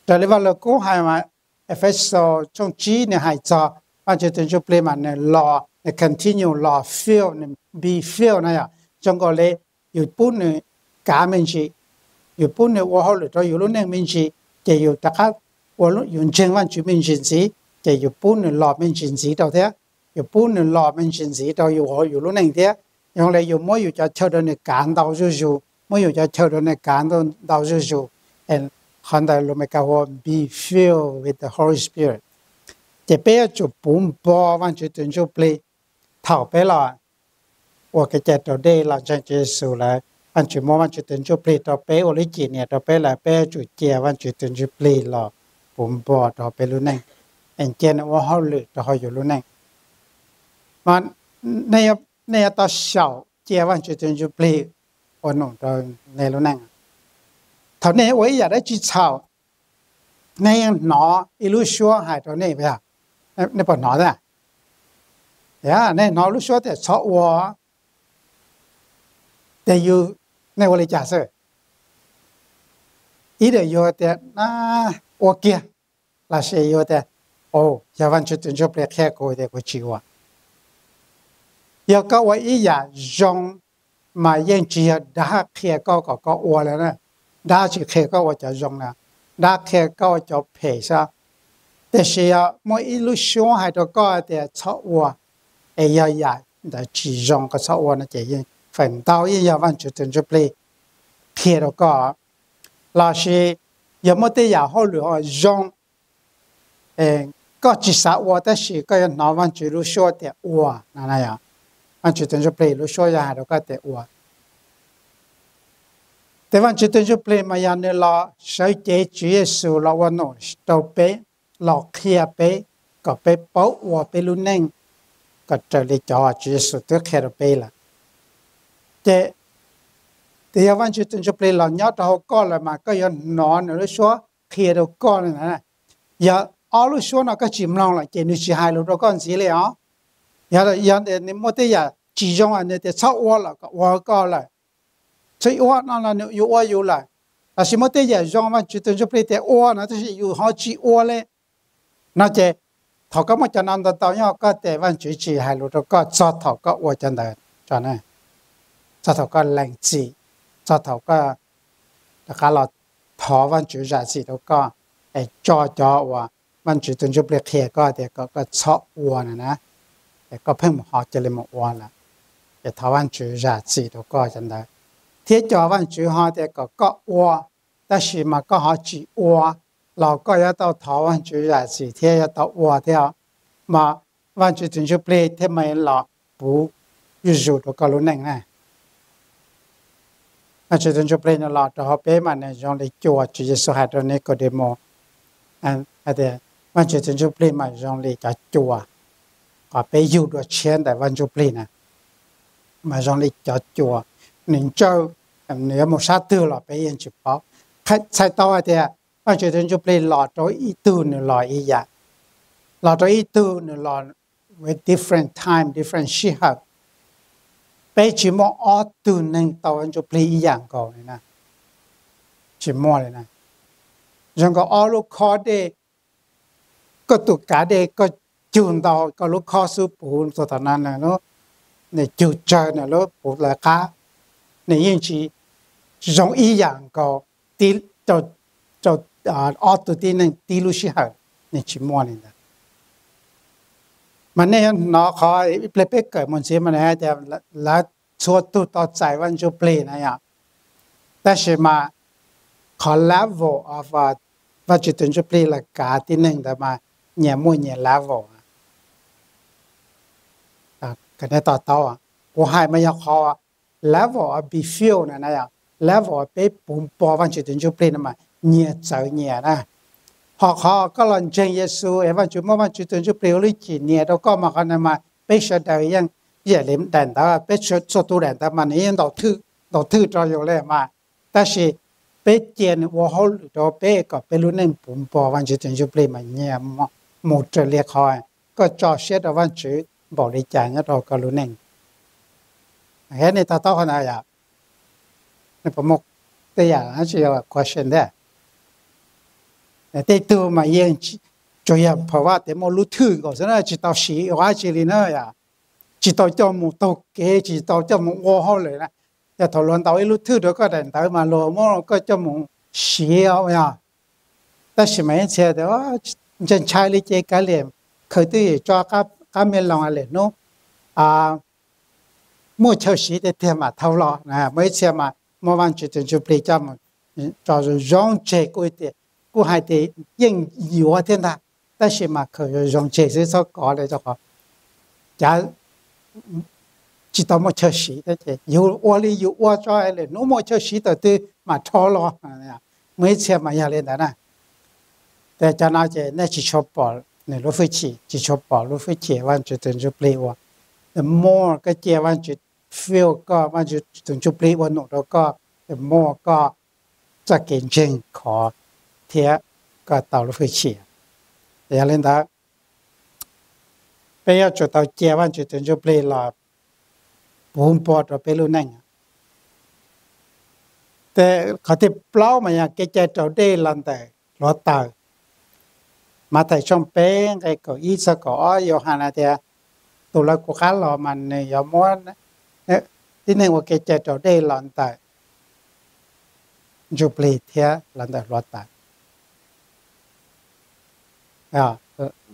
Raws li Vaj Lug Kub hais mas Efexus tshooj tsib nws hais txog Vajtswv tus Ntsuj Plig mas nws los, nws continue los fill, nws be filled na yom, zoo nkaus li yus pub nws kav me ntsis, yus pub nws ua hauj lwm rau yus lub neej me ntsis, ces yus rov qab ua, yus ntseeg Vajtswv me ntsis ntxiv ces yus pub nws los me ntsis ntxiv rau thiab, yus pub nws los me ntsis ntxiv rau yus, yus lub neej thiab. Zoo li yus muab yus cov chaw rau nws kav ntau zuj zus, muab yus cov chaw rau nws kav ntau zuj zus. Qhov ntawd lus Meskas hu ua be filled with the Holy Spirit. Ces peb yuav tsum puv npo Vajtswv tus Ntsuj Plig thaum peb los ua kev cai raus dej los ntseeg Tswv Yexus lawm, Vajtswv muab Vajtswv tus Ntsuj Plig rau peb ua lub cim nias rau peb lawm, peb yuav tsum cia Vajtswv tus Ntsuj Plig los puv npo rau peb lub neej, es cia nws ua hauj lwm rau hauv yus lub neej. Mas nej yuav tau xyaum cia Vajtswv tus Ntsuj Plig ua num rau nej lub neej. Thaum nej ua ib yam dab tsi txhaum, nej yeej hnov ib lub suab hais rau nej, nej puas hnov thiab? Nej hnov lub suab tias txhob ua, ces yus, nej ua li cas xwb? Ib yam yus tias ua kiag, lossis yus tias, o, yog Vajtswv tus Ntsuj Plig qhia kuv tias kuv tsis ua. Yog koj ua ib yam zoo mas yeej tsis yog dab qhia koj kom koj ua li na, dab tsis qhia koj ua cov zoo na, dab qhia koj ua cov phem xwb. Tiam sis yog muaj ib lub suab hais rau koj tias txhob ua, es yog yam ntawd tsis zoo koj txhob ua no ces yeej feem ntau yeej yog Vajtswv tus Ntsuj Plig qhia rau koj. Lossis yog muaj tej yam hauj lwm zoo, koj tsis xav ua tab sis koj yuav hnov Vajtswv lub suab tias ua no, Vajtswv tus Ntsuj Plig lub suab yuav hais rau koj tias ua. Ces Vajtswv tus Ntsuj Plig mas yog nws los sawv cev Tswv Yexus los ua num rau peb, los qhia peb kom peb paub ua peb lub neej kom raws li cov Tswv Yexus twb qhia rau peb lawm. Ces yog Vajtswv tus Ntsuj Plig los nyob rau hauv koj lawm mas koj yuav hnov nws lub suab qhia rau koj li ntawd. Yog ob lub suab no koj tsis mloog lawm ces nws tsis hais lus rau koj ntxiv li os. Yog, yog nws muaj tej yam tsis zoo nws tias txhob ua los kom ua koj lawm, txhob ua no los yus ua yus lawm. Lossis muaj tej yam zoo Vajtswv tus Ntsuj Plig tias ua no tab sis yus ho tsis ua li no ces thaum koj muaj cov no ntau ntau nyob koj ces Vajtswv tsis hais lus rau koj txog thaum koj ua cov ntawd, txog thaum koj lees txim, txog thaum koj rov qab los thov Vajtswv zam txim rau koj, es tso cov uas Vajtswv tus Ntsuj Plig qhia koj tias kom koj txhob ua na na, es koj pheej mus ho cia li mus ua lawm, ces thov Vajtswv zam txim rau koj cov ntawd. Thiab cov Vajtswv ho tias kom koj ua, tab sis mas koj ho tsis ua, los koj yuav tau thov Vajtswv zam txim thiab yuav tau ua thiab, mas Vajtswv tus Ntsuj Plig thiaj mam los puv zuj zus rau koj lub neej na. Vajtswv tus Ntsuj Plig nws los rau hauv peb mas nws zoo li cua, Tswv Yexus hais rau Nikaudemaus hais tias Vajtswv tus Ntsuj Plig mas zoo li cov cua, qhov peb yug dua tshiab ntawm Vaj Ntsuj Plig na, mas zoo li cov cua, nws ntsawj, nws yuav mus sab twg los peb yeej tsis paub. Txhais tau hais tias Vajtswv tus Ntsuj Plig los rau ib tug nws los ib yam, los rau ib tug nws los with different time, different sij hawm. Peb tsis muaj ob tug neeg tau Vaj Ntsuj Plig ib yam nkaus li na, tsis muaj li na. Zoo nkaus ob lub khob dej, koj tus kav dej koj cug ntau koj lub khob xub puv txog tom no, nws cug tsawg nws lub puv lawv qab, nws yeej tsis zoo ib yam nkaus, tib, rau ob tug tib neeg tib lub sij hawm, nws tsis muaj li ntawd. Mas nej yuav hnov qhov ib pliag peb kawm mus ntxiv mas nws hais tias lawv txhua tug tau txais Vaj Ntsuj Plig na yom. Tab sis mas qhov level of Vaj Tswv tus Ntsuj Plig los kav tib neeg ntawd mas nyias muaj nyias level. Kuv hais mas yog qhov level of be filled na, level of peb puv npo Vaj Tswv tus Ntsuj Plig no mas nyias txawv nyias na. Ho qhov koj los ntseeg Yexus es Vaj Tswv muab Vaj Tswv tus Ntsuj Plig ua lub cim niam rau koj mas qhov no mas peb sawv daws yeej, yam li daim ntawv peb txhua tus daim ntawv mas nws yeej ntaus thwj rau yus li mas. Tab sis peb cia nws ua hauj lwm rau peb kom peb lub neej puv npo Vaj Tswv tus Ntsuj Plig mas nyias mus raws li qhov koj tso siab rau Vaj Tswv npaum li cas nyob rau koj lub neej. Nej to taub qhov ntawd yom? Nej puas muaj tej yam dab tsi question thiab? Tej tug mas yeej tsuas yog phaum vaj tias muaj lub thwj nkaus xwb na, tsis tau siv ua dab tsi li na yom. Tsis tau coj mus taug kev, tsis tau coj mus ua hauj lwm na. Yog thaum luag ntaus ib lub thwj rau koj daim ntawv mas luag muab koj coj mus siv yog. Tab sis mas ib txhia tias ntshai ntshai li ces kav liam, khaws twj ywm tso qab me loos lwm hnub muaj chaw siv tiag tiag mam thau los. Muaj ib txhia mas muaj Vaj Tswv tus Ntsuj Plig coj mus tso zoo zoo tseg, kuj hais tias yeej yuav thiab ntag, tab sis mas khaws zoo zoo tseg xwb txhob kov li rau qhov cav tsis tau muaj chaw siv thiab ces yus ua li yus ua tso, lwm hnub muaj chaw siv thaum twg mam rho los. Muaj ib txhia mas yog li ntawd na. Ces cov no ces nej tsis tshua pom nws lub hwj chim, tsis tshua pom lub hwj chim Vaj Tswv tus Ntsuj Plig ua. The more koj cia Vaj Tswv fill koj, Vaj Tswv tus Ntsuj Plig ua num rau koj, the more koj txoj kev ntseeg khov thiab koj tau lub hwj chim. Yog li ntawd, peb yuav tsum tau cia Vaj Tswv tus Ntsuj Plig los puv npo rau peb lub neej. Qhov thib plaub mas yog kev cai raus dej los ntawm hluav taws. Mathais tshooj peb nqe kaum ib txog kaum ob, Yauhas hais tias tus lawv kuv qab los mas nws yuav muab tib neeg ua kev cai raus dej los ntawm ntsuj plig thiab los ntawm hluav taws.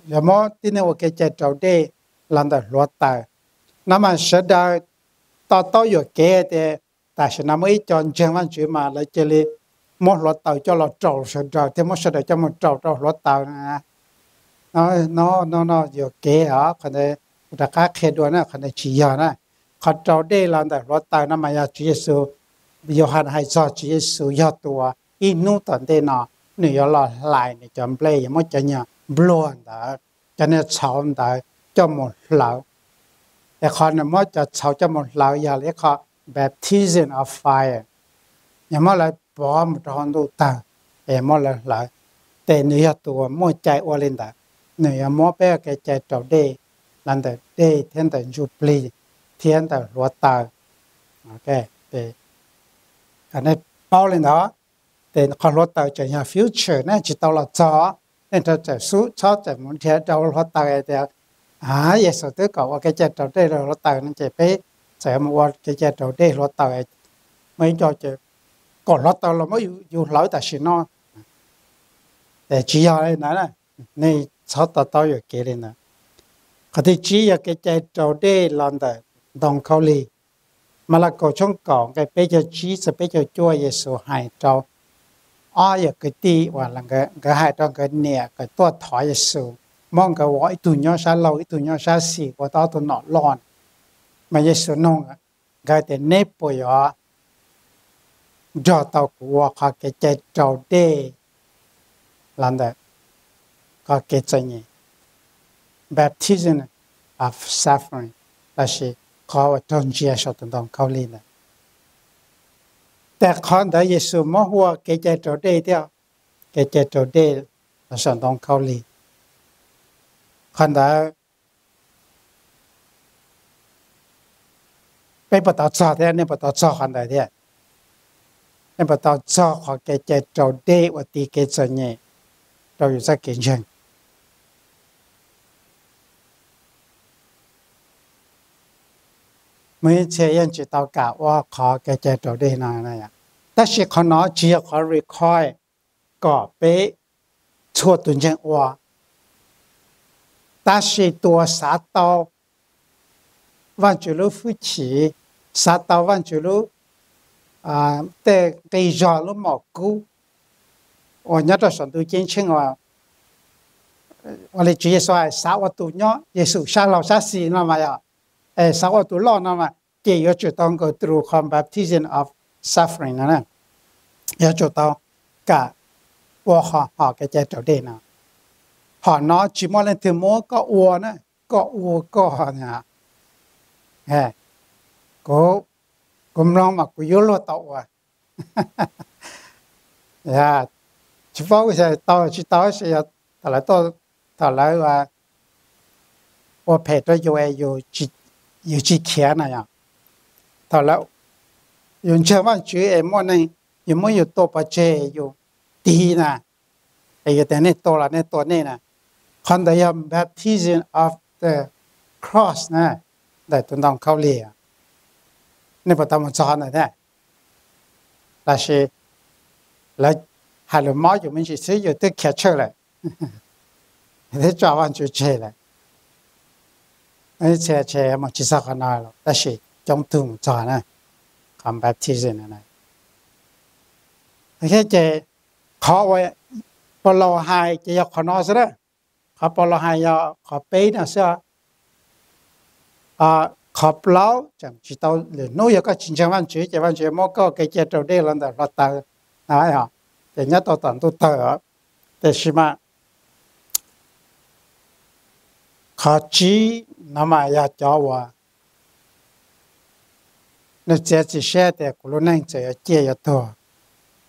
Yuav muab tib neeg ua kev cai raus dej los ntawm hluav taws. No mas sawv daws to taub yuam kev tias tam sim no muaj ib co ntseeg Vajtswv mas lawv cia li muab hluav taws coj los raus sawv daws thiab muab sawv daws coj mus raus rau hluav taws. No, no yuam kev os, qhov ntawd kuv rov qab qhia dua na, qhov ntawd tsis yog na. Qhov raus dej los ntawm hluav taws no mas yog Tswv Yexus, Yauhas hais txog Tswv Yexus yog tus uas ib hnub tom ntej no nws yuav los hlais nws cov nplej, yuav muab cov nyuag npluag ntawd, cov niag txhauv ntawd coj mus hlawv. Es qhov nws muab cov txhauv coj mus hlawv yog li ib qho baptism of fire, yog muab lawv pov mus rau hauv ntuj tawg, es muab lawv hlawv. Ces nws yog tus uas muaj cai ua li ntawd, nws yuav muab peb ua kev cai raus dej los ntawm dej thiab ntawm ntsuj plig thiab ntawm hluav taws. Nej paub li ntawd, ces qhov hluav taws tseem yog future na, tsis tau los txog. Nej rau txawm xub txhob txawm mus nrhiav rau hluav taws tias Yexus twb kom ua kev cai raus dej rau hluav taws no ces peb txawm mus ua kev cai raus dej hluav taws, muaj ib co ces kom hluav taws los muab yus hlawv tam sim no. Tsis yog li ntawd, nej txhob to taub yuam kev li ntawd. Qhov thib tsib yog kev cai raus dej los ntawm ntoo khaub lig. Malakaus tshooj kaum nqe peb caug tsib txog peb caug cuaj, Yexus hais rau ob yam kwv tij uas nkawd hais rau nkawd niam kom tuaj thov Yexus, muab nkawd ua ib tug nyob sab laug ib tug nyob sab xis ua tau ob tug nom loj. Mas Yexus nug nkawd tias neb puas yuav nrog tau kuv ua qhov kev cai raus dej los ntawm qhov kev txom nyem, baptism of suffering, lossis qhov uas raug ntsia saum tus ntoo khaub lig ntawd. Ces qhov ntawd Yexus muab hu ua kev cai raus dej thiab, kev cai raus dej los saum ntoo khaub lig. Qhov ntawd peb puas tau txog thiab nej puas tau txog qhov ntawd thiab? Nej puas tau txog qhov kev cai raus dej uas tiv kev txom nyem rau yus txoj kev ntseeg? Muaj ib txhia yeej tsis tau kam ua qhov kev cai raus dej no, tab sis qhov no tsis yog qhov require. kom peb txhua tus ntseeg ua, tab sis tus uas xav tau Vajtswv lub hwj chim, xav tau Vajtswv lub, tej nqi zog lub mom kub uas nyob rau saum ntuj ceeb tsheej uas, ua li Tswv Yexus hais, xav ua tus nyob Yexus sab laug sab xis no mas yog, es xav ua tus loj no mas ces yuav tsum tau go through qhov baptism of suffering no, yuav tsum tau kam ua qhov hom kev cai raus dej no. Hom no tsis muaj leej twg muab koj ua na, koj ua koj. Kuv, kuv mloog mas kuv yuav luag tau ua. Tsis paub tau tsis tau, thaum lawv, thaum lawv ua phem rau yus es yus tsis khiav na yom, thaum lawv, yus ntseeg Vajtswv es muaj neeg yus muab yus tua pov tseg yus tig na, es yus tias nej tua los nej tua nej na, qhov ntawd yog baptism of the cross na, ntawm tus ntoo khaub lig. Nej puas tau mus txog ntawd thiab? Tab sis lawv hais lus mob yus me ntsis xwb yus twb khiav tshwj lawm, twb tso Vajtswv tseg lawm. Txhia tseem mus tsis txog qhov no los tab sis coob tug mus txog na, qhov baptism no. Ces qhov uas Paulus hais ces yog qhov no xwb na, qhov Paulus hais yog qhov peb no xwb. Qhov plaub tseem tsis tau, lwm hnub yog koj tsis ntseeg Vajtswv ces Vajtswv muab koj kev cai raus dej los ntawm hluav taws, ces nyob tau tom ntuj tawg. Tiam sis mas qhov tsib no mas yog cov uas nws txiav txim siab tias kuv lub neej txawm yuav ciaj yuav tuag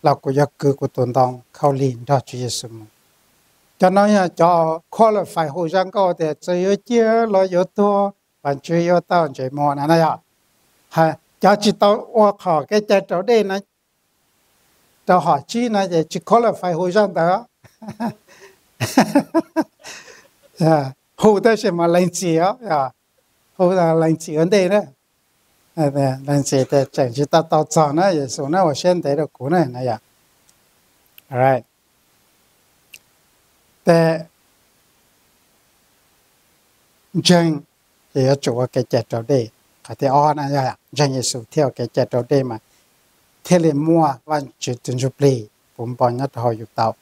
los kuv yuav kwv kuv tus ntoo khaub lig nrog Tswv Yexus mus. Cov no yog cov qualify hu zaj nkauj tias txawm yuav ciaj los yuav tuag, Vajtswv yuav tau ntsej muag na na yog. Cov tsis tau ua qhov kev cai raus dej no, rau hom tsib no ces tsis qualify hu zaj ntawd. Hu tab sis mas lees txim os, hu lees txim ua ntej na. Lees txim tias tseem tsis tau tau txog na, Yexus na ua siab ntev rau kuv na na yom. Tes ntseeg ces yuav tsum ua kev cai raus dej. Qhov thib ob na yog ntseeg Yexus thiaj ua kev cai raus dej mas thiaj li muaj Vajtswv tus Ntsuj Plig puv npo nyob rau hauv yus tau.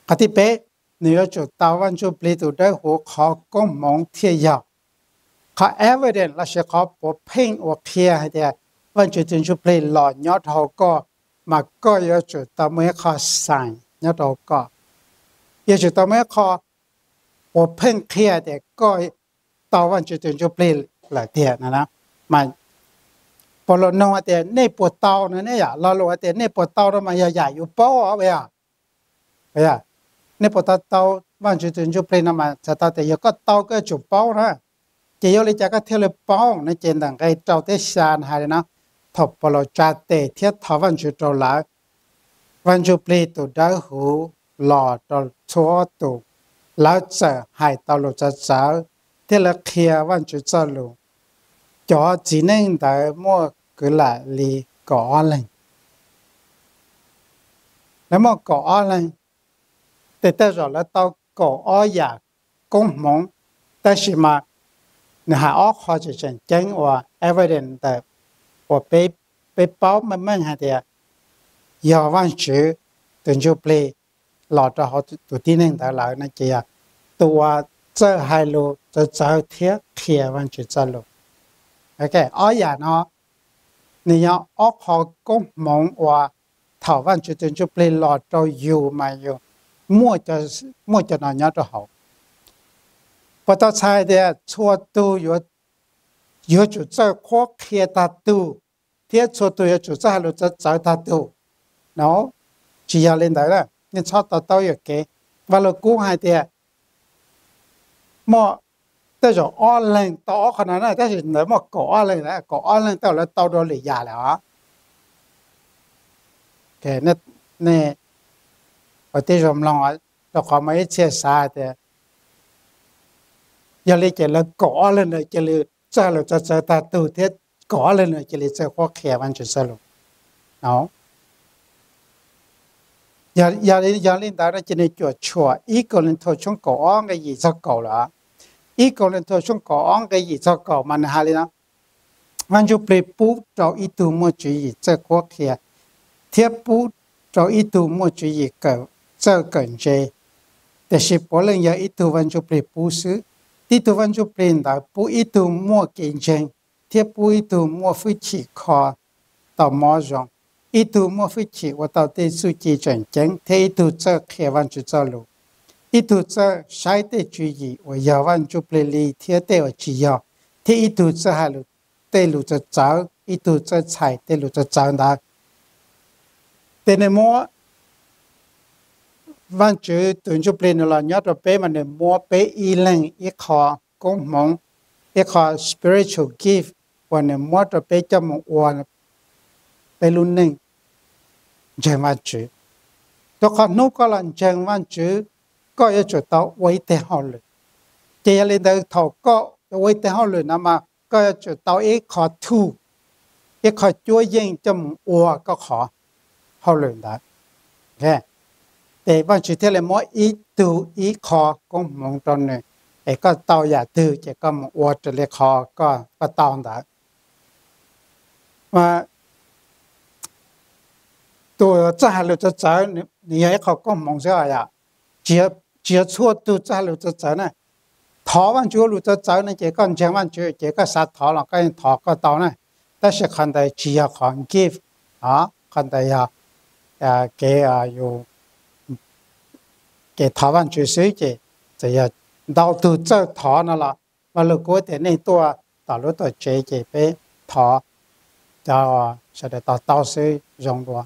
Qhov thib peb, nws yuav tsum tau Vaj Ntsuj Plig tus dawb huv qhov koob hmoov thiaj yog. Qhov evidence lossis qhov puav pheej uas qhia hais tias Vaj Ntsuj Plig los nyob rau hauv koj, mas koj yuav tsum tau muaj ib qho sign nyob rau hauv koj. Yuav tsum tau muaj ib qho puav pheej qhia tias koj tau Vaj Ntsuj Plig lawm tiag no. Mas Paulus nug hais tias nej puas tau no ne yom, lo lus hais tias nej puas tau no mas yog yam yus paub os, puas yog? Nej puas tau tau Vaj Ntsuj Plig no mas txhais tau tias yog koj tau koj yuav tsum paub na. Ces yog li cas koj thiaj li paub no ces ntawm nqe rau thiab xya hais li no, thaum Paulus tsa tes thiab thov Vaj Ntsuj rau lawv, Vaj Ntsuj Plig tus dawb huv los rau txhua tus, lawv txawm hais tau lus txawv txawv thiab lawv qhia Vaj Ntsuj Txojlus. Cov txiv neej ntawd muaj kwv lam li kaum ob leeg. Lawv muaj kaum ob leeg, tes tej zaum lawv tau kaum ob yam koob hmoov, tab sis mas nws hais ob qho tseem tseem ceeb uas evidence ntawm uas peb paub meej meej hais tias yog Vajtswv tus Ntsuj Plig los rau hauv tus tib neeg ntawd lawm no ces yog tus uas txawj hais lus txawv txawv thiab qhia Vajtswv Txojlus. Ob yam no nws yog ob qho koob hmoov uas thaum Vajtswv tus Ntsuj Plig los rau yus mas yus muaj cov no nyob rau hauv. Puas tau txhais tias txhua tus yuav tsum txawj qhuab qhia tag tug thiab txhua tus yuav tsum txawj hais lus txawv txawv tag tug? No, tsis yog li ntawd, nej txhob to taub yuam kev. Vaj Lug Kub hais tias muaj tej zaum ob leeg tau ob qho no na, tab sis ntawd muaj kaum ob leeg, kaum ob leeg tej zaum lawv tau dua lwm yam lawm os. Nej ua tib zoo mloog, rau qhov muaj ib txhia xav tias yog li ces lawv kaum ob leeg ntawd cia li txawj hais lus txawv txawv tag tug thiab kaum ob leeg ntawd cia li txawj qhuab qhia Vajtswv Txojlus. Yog, yog li ntawd no ces nws cuam tshuam ib Kauleethaus tshooj kaum ob nqe yim txog kaum lawm. Ib Kauleethaus tshooj kaum ob nqe yim txog kaum mas nws hais li no: Vaj Ntsuj Plig pub rau ib tug muaj tswv yim txawj qhuab qhia, thiab pub rau ib tug muaj tswv yim txawj kawm ntse, tiam sis puav leej yog ib tug Vaj Ntsuj Plig pub xwb. Tib tug Vaj Ntsuj Plig ntawd pub ib tug muaj kev ntseeg, thiab pub ib tug muaj hwj chim kho tau mob zoo, ib tug muaj hwj chim ua tau tej txuj ci tseem ceeb, thiab ib tug txawj qhia Vajtswv txoj lus, ib tug txawj saib tej tswv yim uas yog Vaj Ntsuj Plig li thiab tej uas tsis yog, thiab ib tug txawj hais tej lus txawv txawv, ib tug txawj txhais tej lus txawv txawv ntawd. Ces nws muab, Vajtswv tus Ntsuj Plig nws los nyob rau peb mas nws muab peb ib leeg ib qho koob hmoov, ib qho spiritual gift uas nws muab rau peb coj mus ua peb lub neej ntseeg Vajtswv. Rau qhov hnub koj los ntseeg Vajtswv, koj yuav tsum tau ua ib teg hauj lwm. Ces yog li ntawd thaum koj ua ib teg hauj lwm no mas koj yuav tsum tau ib qho tool, ib qho cuab yeej coj mus ua koj qhov hauj lwm ntawd. Ces Vajtswv thiaj li muab ib tug ib qho koob hmoov rau nws, es koj tau yam twg ces koj mus ua raws li qhov koj tau ntawd. Tus txawj hais lus txawv txawv nws yog ib qho koob hmoov xwb os. Tsis yog txhua tus txawj hais lus txawv txawv na. Thov Vajtswv ua lus txawv txawv no ces koj ntseeg Vajtswv ces koj xav thov los koj yeej thov koj tau na. Tab sis qhov ntawd tsis yog qhov gift, qhov ntawd yog kev, kev thov Vajtswv xwb. Ces txawm yog ntau tus txawj thov no los Vaj Lug Kub tias nej tuaj tom lub tuam tsev ces peb thov, cov sawv daws to taub xwb zoo dua,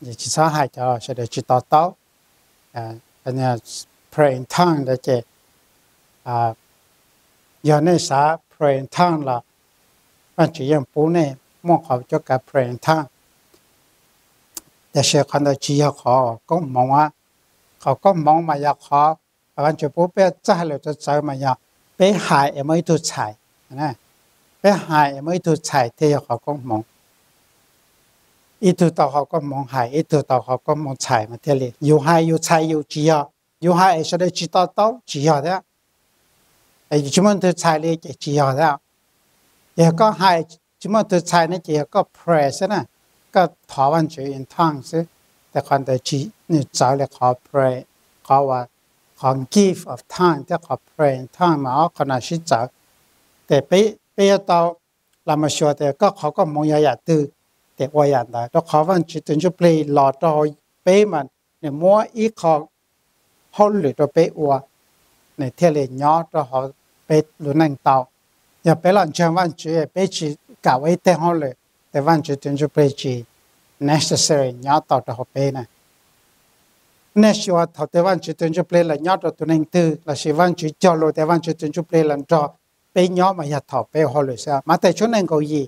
tsis txhob hais cov sawv daws tsis to taub. Pray in tongue ntawd ces yog nej xav pray in tongue los Vajtswv yeej pub nej muaj qhov cuab kav pray in tongue. Tiam sis qhov ntawd tsis yog qhov koob hmoov. Qhov koob hmoov mas yog qhov Vajtswv pub peb txawj hais lus txawv txawv mas yog peb hais es muaj ib tug txhais. Peb hais es muaj ib tug txhais thiaj yog qhov koob hmoov. Ib tug tau qhov koob hmoov hais, ib tug tau qhov koob hmoov txhais mas thiaj li. Yus hais yus txhais yus tsis yog, yus hais es sawv daws tsis to taub tsis yog thiab. Yus tsis muaj tus txhais li ces tsis yog thiab. Yog koj hais tsis muaj tus txhais ne ces yog koj pray xwb na, koj thov Vajtswv in tongue xwb. Ces qhov ntawd tsis, nws txawv li qhov pray, qhov uas, qhov gift of tongue thiab qhov pray in tongue mas ob qhov no sib txawv. Ces peb yuav tau los mus xyuas tias koj qhov koob hmoov yog yam twg, ces ua yam ntawd. Rau qhov Vajtswv tus Ntsuj Plig los rau hauv peb mas nws muab ib qho hauj lwm rau peb ua, nws thiaj li nyob rau hauv peb lub neej tau. Yog peb los ntseeg Vajtswv peb tsis kam ua ib teg hauj lwm, ces Vajtswv tus Ntsuj Plig tsis necessary nyob tau rau hauv peb na. Nej xyuas thaum twg Vajtswv tus Ntsuj Plig los nyob rau tus neeg twg lossis Vajtswv cog lus tias Vajtswv tus Ntsuj Plig los nrog peb nyob mas yog thaum peb ua hauj lwm xwb. Mathais tshooj nees nkaum yim,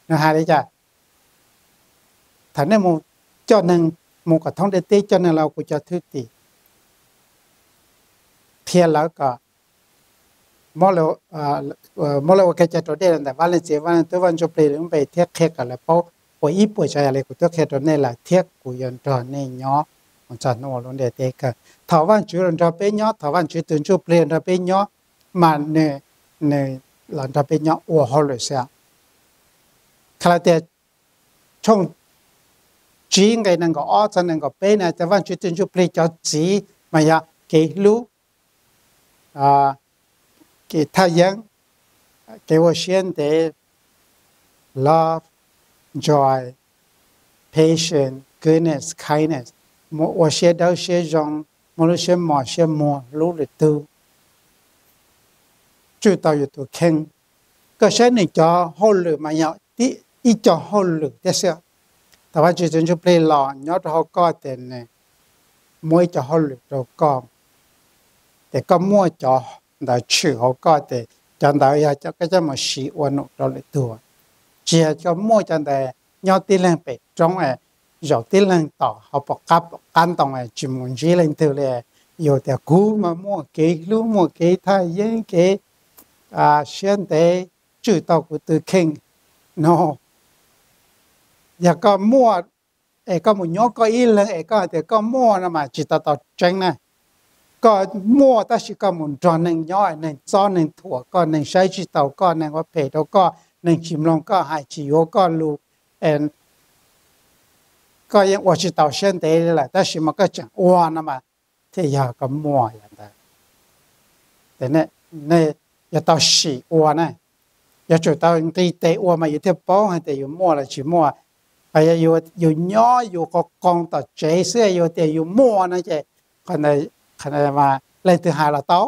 nws hais li cas? Thaum nej mus coj neeg mus kom thoob ntiaj teb coj neeg los ua kuv cov thwj tim, qhia lawv kom muab lawv ua kev cai raus dej los ntawm Vaj Leej Txiv, Vaj Leej Tub, Vaj Ntsuj Plig lub npe thiab qhia kom lawv paub ua ib puas tsav yam li kuv twb qhia rau nej lawm thiab kuv yuav nrog nej nyob mus txog hnub ua lub ntiaj teb kawg. Thaum Vajtswv los nrog peb nyob, thaum Vajtswv tus Ntsuj Plig los nrog peb nyob, mas nws, nws los nrog peb nyob ua hauj lwm xwb. Kalatias tshooj tsib nqe nees nkaum ob txog nees nkaum peb na, tias Vajtswv tus Ntsuj Plig cov txiv mas yog kev hlub, kev thaj yeeb, kev ua siab ntev, love, joy, patience, goodness, kindness, muaj ua siab dawb siab zoo, muaj lub siab mos siab muag hlub lwm tus, tswj tau yus tus kheej. Koj saib nws cov hauj lwm mas yog ib co hauj lwm thiab xwb. Thaum Vajtswv tus Ntsuj Plig los nyob rau hauv koj ces nws muab ib co hauj lwm rau koj, ces koj muaj cov ntawd tshwm hauv koj ces cov ntawd yog koj coj mus siv ua num rau lwm tus. Tsis yog koj muaj cov ntawd nyob tib leeg pem roob, zaum tib leeg tom hauv paus qab ntoo tsis mus ntsib leej twg li. Yus tias kuv mas muaj kev hlub muaj kev thaj yeeb kev siab ntev tswj tau kuv tus kheej no. Yog koj muaj es koj mus nyob koj ib leeg es koj hais tias koj muaj no mas tsis tau tau tseeb na. Koj muaj tab sis koj mus nrog neeg nyob, neeg txob neeg thuam koj, neeg saib tsis taus koj, neeg ua phem rau koj, neeg tsis mloog koj hais, tsis yuav koj lus, koj yeej ua tsis tau siab ntev li lawm, tab sis mas koj tseem ua no mas thiaj yog koj muaj yam ntawd. Nej yuav tau sim ua na, yuav tsum tau nqis tes ua mas yus thiaj paub hais tias yus muaj los tsis muaj. Yog yus nyob yus qoo qoo tom tsev xwb yus tias yus muaj no ces leej twg hais los tau.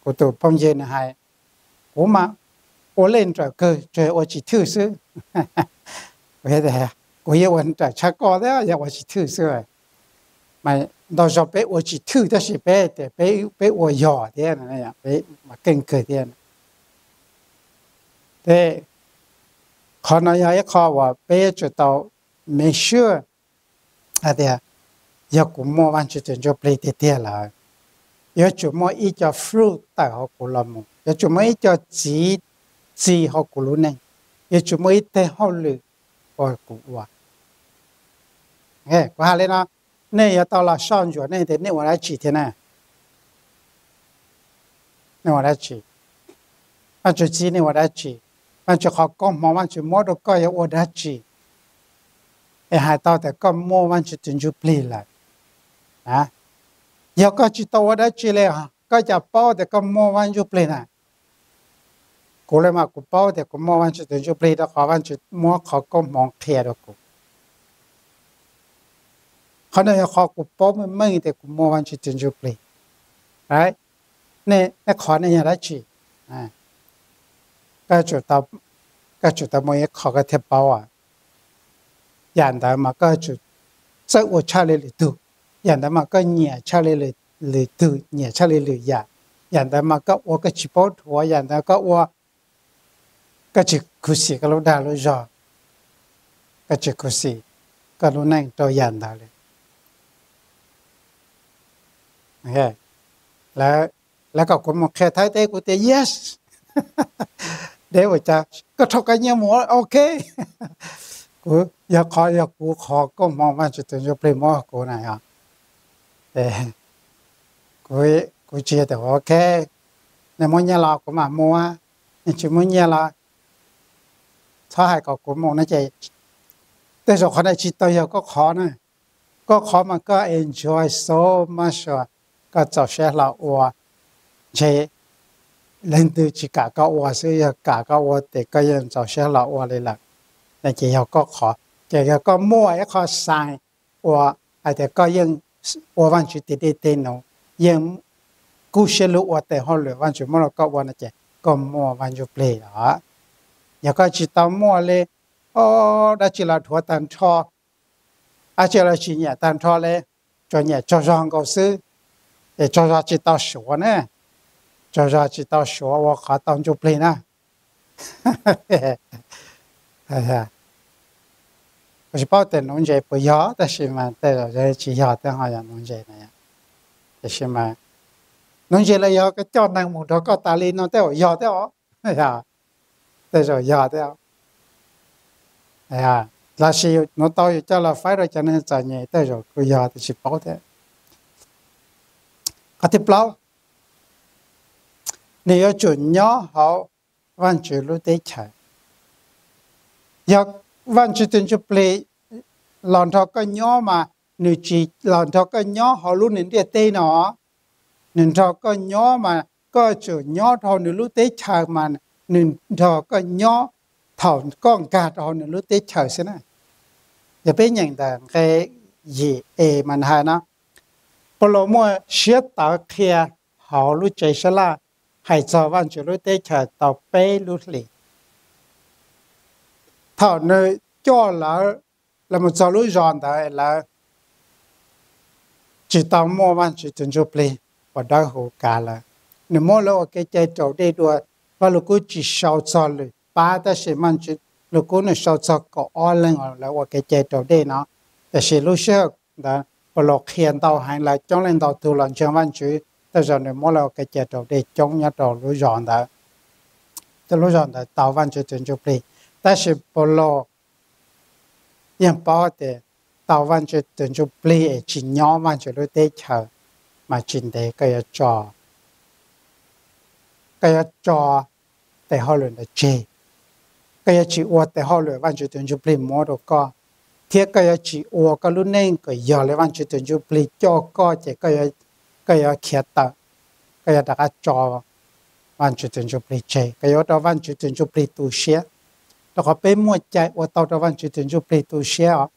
Kuv tus phooj ywg nws hais, kuv mas ua lej nrawm kawg, tsuas ua tsis thwj xwb. Kuv yeej ua nrawm tshaj koj thiab, yog ua tsis thwj xwb. Mas ntau zaus peb ua tsis thwj tab sis peb tias peb ua yog thiab, peb mas keej kawg thiab. Ces qhov no yog ib qho uas peb yuav tsum tau make sure hais tias yog kuv muaj Vajtswv tus Ntsuj Plig tiag tiag lawm, yuav tsum muaj ib co fruit tawm hauv kuv los mus, yuav tsum muaj ib co txiv txi hauv kuv lub neej, yuav tsum muaj ib teg hauj lwm uas kuv ua. Kuv hais li no, nej yuav tau los soj ntsuam nej tias nej ua dab tsi thiab na. Nej ua dab tsi? Vajtswv txib nej ua dab tsi? Vajtswv qhov koob hmoov Vajtswv muab rau koj yog ua dab tsi? Es hais tau tias koj muaj Vajtswv tus Ntsuj Plig lawm. Yog koj tsis tau ua dab tsi li, koj cas paub tias koj muaj Vaj Ntsuj Plig na? Kuv li mas kuv paub tias kuv muaj Vajtswv tus Ntsuj Plig rau qhov Vajtswv muab qhov koob hmoov qhia rau kuv. Qhov no yog qhov kuv paub meej meej tias kuv muaj Vajtswv tus Ntsuj Plig. Nej qhov nej yog dab tsi? Koj tsum tau muaj ib qho koj thiaj paub. Yam ntawd mas koj txawj ua tshaj li lwm tug. Yam ntawd mas koj nyiam tshaj li lwm tug, nyiam tshaj li lwm yam. Yam ntawd mas koj ua koj tsis paub dhuav, yam ntawd koj ua koj tsis khuv xim koj lub dag lub zog, koj tsis khuv xim koj lub neej rau yam ntawd li. Lawv kom kuv mus qhia Thaib teb kuv tias yes, deb ua cas koj rho koj nyiaj mus, ok. Kuv yog qhov yog kuv qhov koob hmoov Vajtswv tus Ntsuj Plig muab kuv na yog. Kuv tsis tias ok, nej muab nyiaj los kuv mam mus, nej tsis muab nyiaj los txhob hais kom kuv mus no ces tej zaum qhov ntawd tsis tau yog koj qhov na. Koj qhov mas koj enjoy so much, koj txaus siab hlo ua, ntshe leej twg tsis kam koj ua xwb, yog kam koj ua ces koj yeej txaus siab hlo ua li lawm. No ces yog koj qhov, ces yog koj muaj ib qho sign ua hais tias koj yeej ua Vajtswv tes dej tes num, yeej kub siab lug ua tes hauj lwm Vajtswv muab rau koj ua no ces koj muaj Vaj Ntsuj Plig lawm. Yog koj tsis tau muaj li, dab tsi los dhuav tag nrho, dab tsi los tsis nyiam tag nrho li, tsuas nyiam tsaug zog nkaus xwb, es tsaug zog tsis tau suav na, tsaug zog tsis tau suav ua qhov tau Ntsuj Plig na. Kuv tsis paub tias nuv ntses puas yog tab sis mas tej zaum tsis yog thiab ho yog nuv ntses na. Tiam sis mas nuv ntses los yog koj coj neeg mus nrog koj tas li no tej zaum yog thiab os. Tej zaum yog thiab, los sis nuv tau yus coj los faib rau cov neeg txom nyem tej zaum kuj yog tiam sis tsis paub thiab. Qhov thib plaub, nws yuav tsum nyob hauv Vajtswv lub teb chaws. Yog Vajtswv tus Ntsuj Plig los nrog koj nyob mas nws tsis los nrog koj nyob hauv lub ntiaj teb no, nws nrog koj nyob mas koj tsum nyob rau hauv nws lub teb chaws mas nws nrog koj nyob thaum koj nkag rau hauv nws lub teb chaws xwb na. Yog peb nyeem ntawm nqe yim e mas hais no, Paulus muaj siab tawv qhia hauv lub tsev sab laj hais txog Vajtswv lub teb chaws tau peb lub hlis. Thaum nws coj lawv los mus txog lub zos ntawd lawv tsis tau muaj Vajtswv tus Ntsuj Plig uas dawb huv kav lawv. Nws muab lawv ua kev cai raus dej dua. Vaj Lug Kub tsis sau txog lwm pab tab sis Vaj Lug Kub nws sau txog kaum ob leeg lawv ua kev cai raus dej no. Tiam sis lub sij hawm ntawd Paulus qhia ntau heev, lawv coob leej ntau tug los ntseeg Vajtswv, tej zaum nws muab lawv ua kev cai raus dej coob nyob rau lub zos ntawd. Lub zos ntawd tau Vajtswv tus Ntsuj Plig, tab sis Paulus yeej paub tias tau Vajtswv tus Ntsuj Plig es tsis nyob Vajtswv lub teb chaws mas tsis ntev koj yuav tso, koj yuav tso tes hauj lwm ntawd tseg. Koj yuav tsis ua tes hauj lwm Vajtswv tus Ntsuj Plig muab rau koj, thiab koj yuav tsis ua koj lub neej kom yog li Vajtswv tus Ntsuj Plig coj koj ces koj yuav khiav tawm, koj yuav rov qab tso Vajtswv tus Ntsuj Plig tseg, koj yuav ua rau Vajtswv tus Ntsuj Plig tu siab. Rau qhov peb muaj cai ua tau rau Vajtswv tus Ntsuj Plig tu siab os.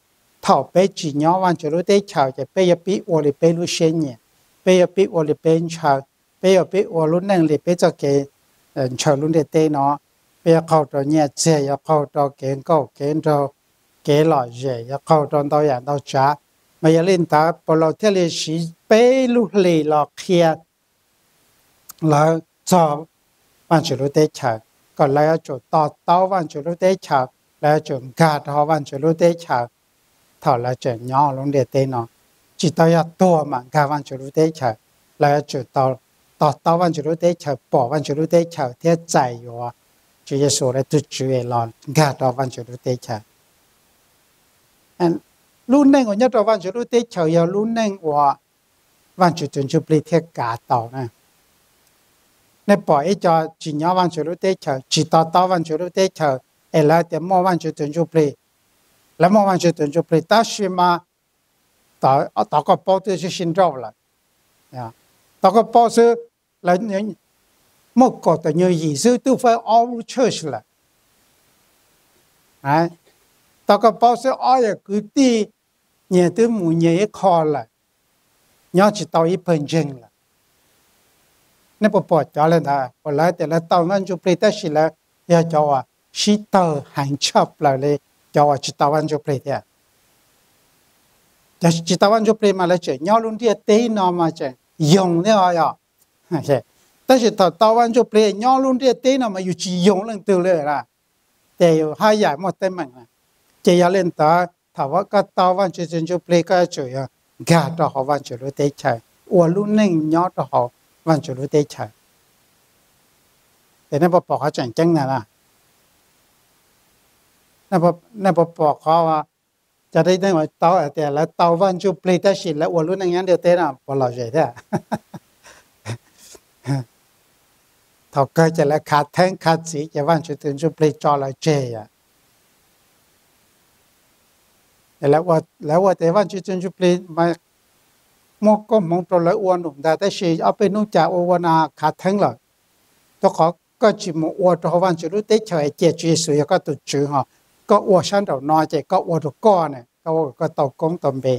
Thaum peb tsis nyob Vajtswv lub teb chaws ces peb yuav pib ua li peb lub siab nyiam, peb yuav pib ua li peb ntshaw, peb yuav pib ua lub neej li peb txoj kev ntshaw lub ntiaj teb no. Peb yuav qaug rau nyiaj txiag, yuav qaug rau kev nkauj kev nraug, kev lom zem, yuav qaug rau ntau yam ntau tsav. Mas yog li ntawd Paulus thiaj li siv peb lub hlis los qhia lawv txog Vajtswv lub teb chaws, kom lawv yuav tsum to taub Vajtswv lub teb chaws, lawv yuav tsum nkag rau hauv Vajtswv lub teb chaws. Thaum lawv tseem nyob lub ntiaj teb no, tsis tau yog tuag mas nkag Vajtswv lub teb chaws, lawv yuav tsum to taub Vajtswv lub teb chaws, pom Vajtswv lub teb chaws thiab txais yuav Tswv Yexus lawv tus Tswv es los nkag rau Vajtswv lub teb chaws. Lub neej uas nyob rau Vajtswv lub teb chaws yog lub neej uas Vajtswv tus Ntsuj Plig thiaj kav tau na. Nej pom ib co tsis nyob Vajtswv lub teb chaws, tsis to taub Vajtswv lub teb chaws, es lawv tias muaj Vajtswv tus Ntsuj Plig, lawv muaj Vajtswv tus Ntsuj Plig tab sis mas tov koj paub twb sib nrauj lawm, tov koj paub xwb, lawv muaj kaum tawm nyuag yim xwb twb faib ob lub church lawm. Tov koj paub xwb, ob yam kwv tij nyias twb mus nyias ib qho lawm, nyob tsis tau ib pawg ntseeg lawm. Nej puas pom cov li ntawd uas lawv tias lawv tau Vaj Ntsuj Plig tab sis lawv yog cov uas sib tawg heev tshaj plaws li cov uas tsis tau Vaj Ntsuj Plig thiab? Cov tsis tau Vaj Ntsuj Plig mas lawv tseem nyob lub ntiaj teb no mas tseem yoog thiab os. Tab sis thaum tau Vaj Ntsuj Plig nyob lub ntiaj teb no mas yus tsis yoog leej twg li lawm, ces yus haj yam muaj teeb meem na. Ces yog li ntawd thaum koj tau Vaj Ntsuj Plig koj yuav tsum yog nkag rau hauv Vaj Ntsuj lub teb chaws, ua lub neej nyob rau hauv Vaj Ntsuj lub teb chaws. Ces nej puas pom qhov tseem ceeb na? Nej puas pom qhov cov tib neeg uas tau hais tias lawv tau Vaj Ntsuj Plig tab sis lawv ua lub neej nyob ntiaj teb no puas lom zem thiab? Thaum kawg ces lawv khav theeb khav txiv ces Vaj Ntsuj tus Ntsuj Plig tso lawv tseg os. Lawv ua tias Vaj Ntsuj tus Ntsuj Plig mas muab koob hmoov rau lawv ua num ntag tab sis ob peb hnub cas ua ua no khav theeb lawm. Rau qhov koj tsis mus ua rau hauv Vaj Ntsuj lub teb chaws es cia Tswv Yexus yog koj tus Tswv ho, koj ua sab nraum no ces koj ua rau koj na, koj ua kom koj tau koob tau npe,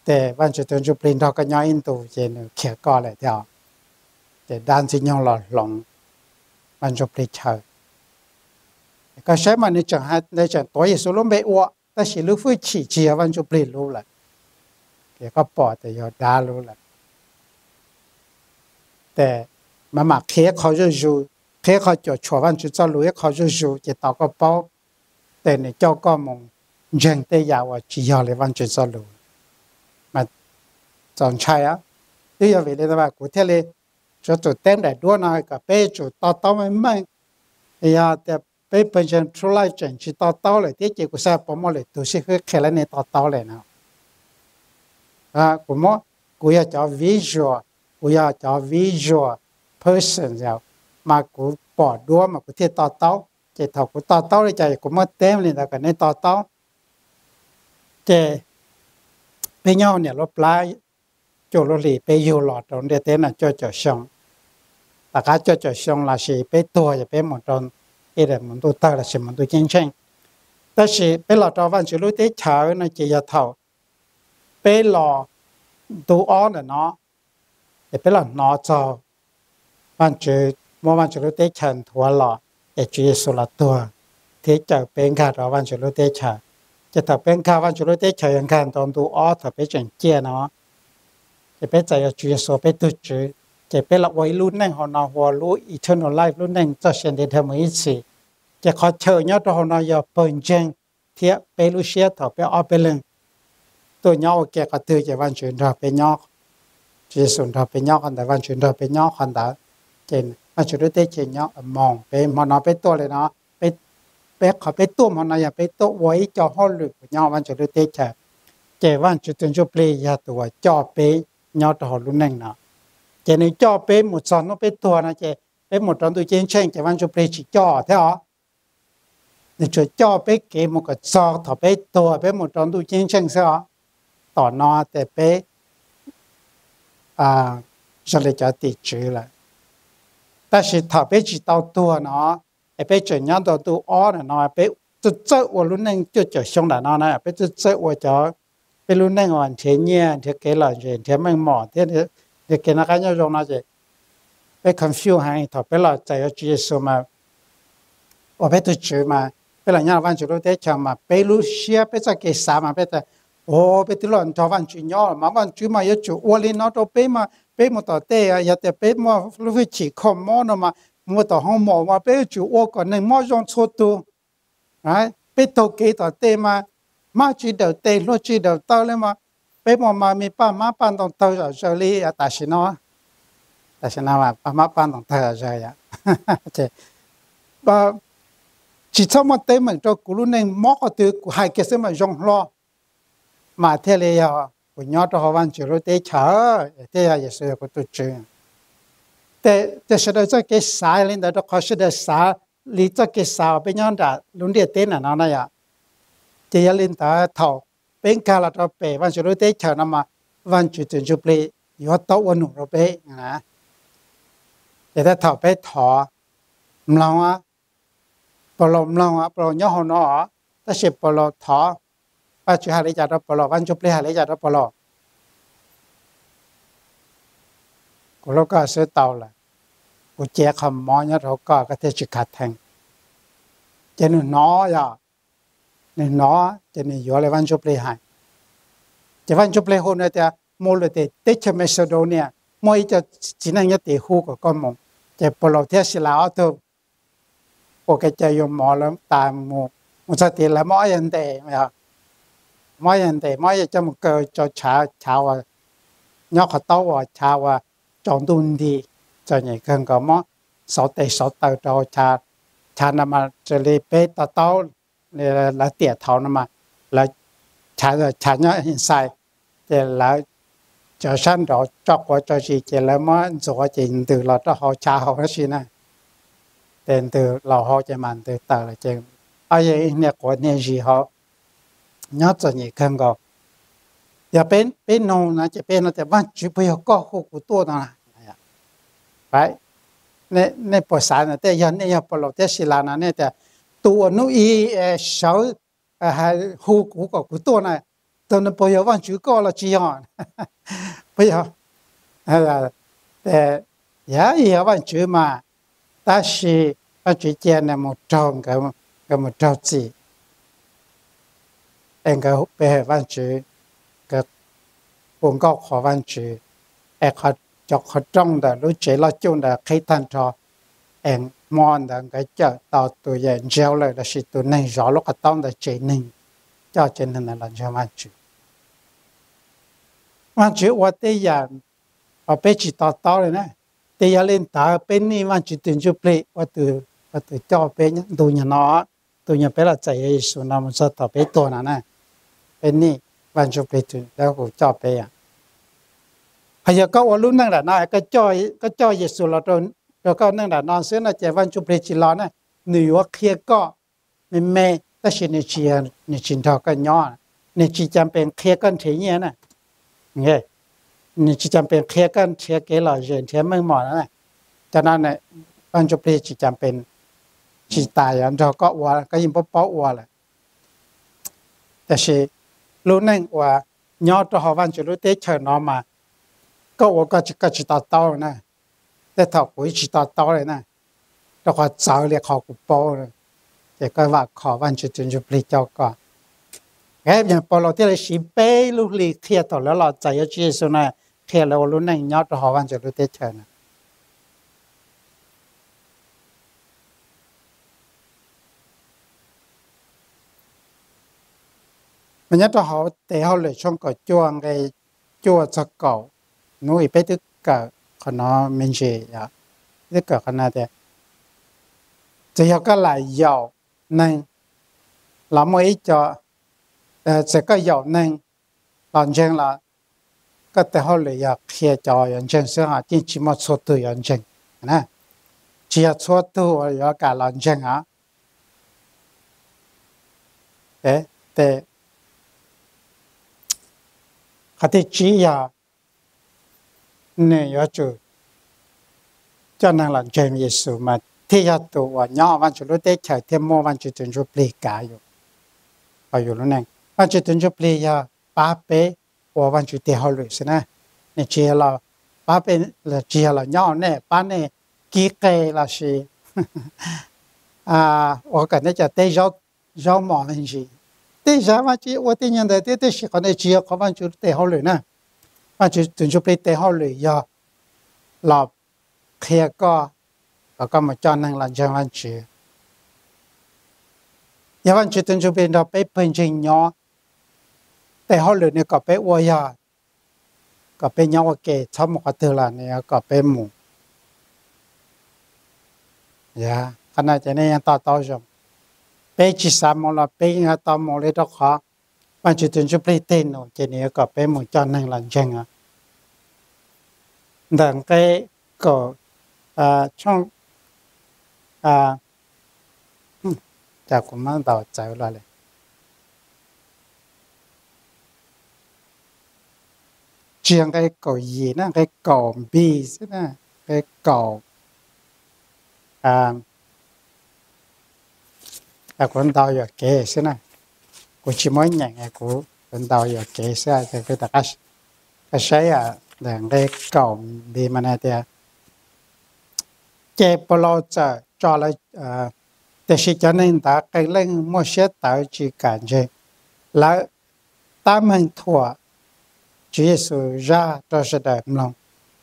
ces Vaj Ntsuj tus Ntsuj Plig nrog koj nyob ib ntus ces nws khiav koj lawm thiab. Ces dab Ntxwg Nyoog los hloov Vaj Ntsuj Plig chaw. Koj saib mas nws tseem, nws tseem tuav Yexus lub npe ua tab sis lub hwj chim tsis yog Vaj Ntsuj Plig lub lawm, ces koj pom tias yog dab lub lawm. Ces mam mam qhia ib qho zuj zus, qhia ib qho cuam tshuam Vaj Ntsuj txoj lus ib qho zuj zus ces tau koj paub, ces nws coj koj mus ntseeg tej yam uas tsis yog li Vaj Ntsuj txoj lus. Mas txaus ntshai, twb yog vim li ntawd kuv thiaj li tsuas tsum teb daim duab no kom peb tsum to taub meej meej. Yog tias peb pawg ntseeg True Life tseem tsis to taub lawm thiab ces kuv xav puas muaj lwm tus sib hwb qhia lawv nej to taub lawm no. Kuv, kuv yog cov visual, kuv yog cov visual person, mas kuv pom duab mas kuv thiaj to taub. Ces thaum kuv to taub li cas kuv muab teb li ntawd kom nej to taub. Ces peb nyob hauv niam lub plab cuaj lub hlis peb yug los rau ntiaj teb no cuaj caum xyoo. Tom qab cuaj caum xyoo los sis peb tuag ces peb mus rau ib daim mus ntuj tawg los sis mus ntuj ceeb tsheej. Tab sis peb los rau Vaj Ntsuj lub teb chaws no ces yog thaum peb los ntu ob ntawm no, ces peb los hnov txog Vaj Ntsuj, muab Vaj Ntsuj lub teb chaws nthuav los, ces Tswv Yexus los tuag thiab caw peb nkag rau Vaj Ntsuj lub teb chaws. Ces thaum peb nkag Vaj Ntsuj lub teb chaws yog nkag ntu ob thaum peb tseem ciaj no, ces peb txais yuav Tswv Yexus peb tug Tswv, ces peb los ua ib lub neej hauv no hu ua lub eternal life, lub neej txoj sia ntev dhawv mus ib txhis. Ces qhov chaw nyob rau hauv no yog pawg ntseeg thiab peb lub siab thaum peb ob peb leeg tuaj nyob ua ke qhov twg ces Vaj Ntsuj nrog peb nyob, Tswv Yexus nrog peb nyob qhov ntawd, Vaj Ntsuj nrog peb nyob qhov ntawd. Ces Vaj Ntsuj lub teb chaws nyob moog peb hmo no peb tuaj li no, peb peb qhov peb tuaj hmo no yog peb tuaj ua ib co hauj lwm uas nyob Vajtswv lub teb chaws, ces Vajtswv tus Ntsuj Plig yog tus uas coj peb nyob rau hauv lub neej no. Ces nws coj peb mus txog hnub peb tuag no ces peb mus rau ntuj ceeb tsheej ces Vaj Ntsuj Plig tsis coj thiab os. Nws tsuas coj peb kev mus kom txog thaum peb tuag peb mus rau ntuj ceeb tsheej xwb os. Tom no ces peb zoo li cov tim tswv lawm. Tab sis thaum peb tsis tau tuag no, es peb tseem nyob ntawm ntuj ob no, peb txawj txawj ua lub neej cuaj caum xyoo nram no na, peb txawj txawj ua cov, peb lub neej uas nrhiav nyiaj, nrhiav kev lom zem, nrhiav meej mom thiab nrhiav kev noj qab nyob zoo no ces peb confuse heev. Thaum peb los txais yuav Tswv Yexus mas ua peb tus Tswv mas peb los nyob Vajtswv lub teb chaws mas peb lub siab peb txoj kev xav mas peb tias, o, peb twb los nrog Vajtswv nyob mas Vajtswv mas yuav tsum ua li no rau peb mas peb mus tom tej, yog tias peb muaj lub hwj chim kho mob no mas mus tom hoo mom mas peb yuav tsum ua kom neeg mob zoo txhua tus. Peb taug kev tom tej mas hmab tsis dawm tes hluas tsis dawm taw li mas peb muaj mas me paj hmab paj ntoo tawg zom zaws li tam sim no. Tam sim no paj hmab paj ntoo tawg zom zaws, tsis txhob muaj teeb meem rau kuv lub neej, mob qhov twg kuv hais kiag xwb mas zoo hlo, mas thiaj li yog kuv nyob rau hauv Vajtswv lub teb chaws thiab yog Yexus yog kuv tus Tswv. Ces sawv daws txoj kev xav li ntawd rau qhov sawv daws xav li txoj kev xav uas peb nyob nram lub ntiaj teb nram no na yom. Ces yog li ntawd thaum peb nkag los rau pem Vajtswv lub teb chaws no mas Vajtswv tus Ntsuj Plig yuav tau ua num rau peb. Ces tab thaum peb thov, mloog, Paulus mloog, Paulus nyob hauv no, tab sis Paulus thov, Vajtswv hais li cas rau Paulus, Vaj Ntsuj Plig hais li cas rau Paulus? Kuv hlub koj xwb tau lawm, kuv cia qhov mob nyob rau hauv koj, koj thiaj tsis khav theej. Ces nws hnov, yog nws hnov ces nws yuav li Vaj Ntsuj Plig hais. Ces Vaj Ntsuj Plig hu nws tias mus lawm tim teb chaws Macedonia, muaj ib co txiv neej nyob tim hu kom koj mus. Ces Paulus thiab Silas ob tug ua kev cai yuav mov lawv tas mus, mus txog tid lawv muab ob yag ntes, muab ob yag ntes, muab ob yag coj mus kaw rau chav, chav uas nyob qhov taub uas chav uas tsaus ntuj nti, txom nyem kawg nkaus, muab xauv tes xauv taw rau hauv chav. Chav no mas raws li peb to taub lawv tiam thaum no mas lawv, chav nyob inside, ces lawv cov sab nraud tso quav tso zis ces lawv muab ntxuav ces ntws los rau hauv chav hauv tab sis na. Ces ntws los hauv ces mas ntws tawm lawm ces ob yag ib hnia quav hnia zis hauv, nyob txom nyem kawg nkaus. Yog peb nug no ces peb no tias Vaj Tswv puas yog koj hu kuv tuaj no? Nej puas xav no tej yog nej yog Paulus thiab Silas no nej tias tus uas hnub i sawv hu kuv kom kuv tuaj na, tus no puas yog Vaj Tswv koj los tsis yog? Puas yog? Yog, yog Vaj Tswv mas, tab sis Vaj Tswv cia nws mus raug, nkawd mus raug txim es nkawd pe hawm Vaj Tswv, nkawd hu nkauj qhuas Vaj Tswv, es cov qhov rooj ntawm lub tsev loj cuj ntawd qhib tag nrho, es hmo ntawd nkawd cawm tau tus yawm jailer lossis tus neeg zov lub qhov taub ntawd tsev neeg, coj tsev neeg ntawd los ntseeg Vaj Tswv. Vaj Tswv ua tej yam uas peb tsis to taub li na. Ces yog li ntawd peb nij Vaj Tswv tus Ntsuj Plig ua tus coj peb ntu nyuag no, ntu nyuag peb los txais Yexus no mus txog thaum peb tuag no na, peb nij Vaj Ntsuj Plig tus dawb huv coj peb. Hos yog koj ua lub neej nram no, koj coj Yexus los rau koj neej nram no xwb no ces Vaj Ntsuj Plig tsis los na, nws yuav qhia koj me me, tab sis nws tsis nrog koj nyob, nws tsis cas pes qhia koj nrhiav nyiaj na, nws tsis cas pes qhia koj nrhiav kev lom zem nrhiav meej mom na. Cov no Vaj Ntsuj Plig tsis cas pes, tsis tas yuav nrog koj ua, koj yeej paub paub ua lawm. Tiam sis lub neej uas nyob rau hauv Vaj Ntsuj lub teb chaws no mas koj ua koj tsis to taub na, tej thaum kuv tsis to taub li na, rau qhov txawv li qhov kuv paub, ces koj vam khom Vaj Ntsuj tus Ntsuj Plig coj koj. Yog Paulus thiaj li siv peb lub hlis qhia thaum lawv los txais yuav Tswv Yexus na, qhia lawv ua lub neej nyob rau hauv Vaj Ntsuj lub teb chaws na. Mas nyob rau hauv tes hauj lwm tshooj kaum cuaj nqe cuaj txog kaum, hnub i peb twb kawm qhov no me ntsis, peb twb kawm qhov no tias, txawm yog koj lam yaum neeg los muaj ib co, txawm koj yaum neeg los ntseeg los koj tes hauj lwm yog qhia cov yuav ntseeg xwb os, yeej tsis muaj txhua tug yuav ntseeg na. Tsis yog txhua tug uas yuav kam los ntseeg os. Qhov thib tsib yog nws yuav tsum coj neeg los ntseeg Yexus mas thiaj yog tus uas nyob Vajtswv lub teb chaws thiaj muaj Vajtswv tus Ntsuj Plig kav yus, yus lub neej. Vajtswv tus Ntsuj Plig yog pab peb ua Vajtswv tes hauj lwm xwb na. Nws tsis yog los pab peb, tsis yog los nyob hauv nej pab nej kib qe lossis ua kom nej cov teb zaub mos me ntsis. Tej zaum Vajtswv ua tej nyuag ntawd thiab, tiam sis qhov ntawd tsis yog qhov Vajtswv tes hauj lwm na. Vajtswv tus Ntsuj Plig tes hauj lwm yog los qhia koj kom koj mus coj neeg los ntseeg Vajtswv. Yog Vajtswv tus Ntsuj Plig nrog peb pawg ntseeg nyob, tes hauj lwm nws kom peb ua yog kom peb nyob ua ke txhob mus qhov twg los nws yuav kom peb mus. Qhov no ces nej yeej to taub zoo. Peb tsis xav mus los peb yeej yuav tau mus li, rau qhov Vajtswv tus Ntsuj Plig tes num ces nws yuav kom peb mus coj neeg los ntseeg os. Ntawm nqe kaum, tshooj, cas kuv muab ntaus txawv los lawm. Tsis yog nqe kaum yim na, nqe kaum B xwb na, nqe kaum, kuv ntaus yuam kev xwb na, kuv tsis muab nyeem, kuv ntaus yuam kev xwb, saib ntawm nqe kaum B mas nws tias, ces Paulus txawm tso lawv, tiam sis cov neeg ntawd qee leej muaj siab tawv tsis kam ntseeg, lawv tab meeg thuam Tswv Yexus zaj rau sawv daws mloog,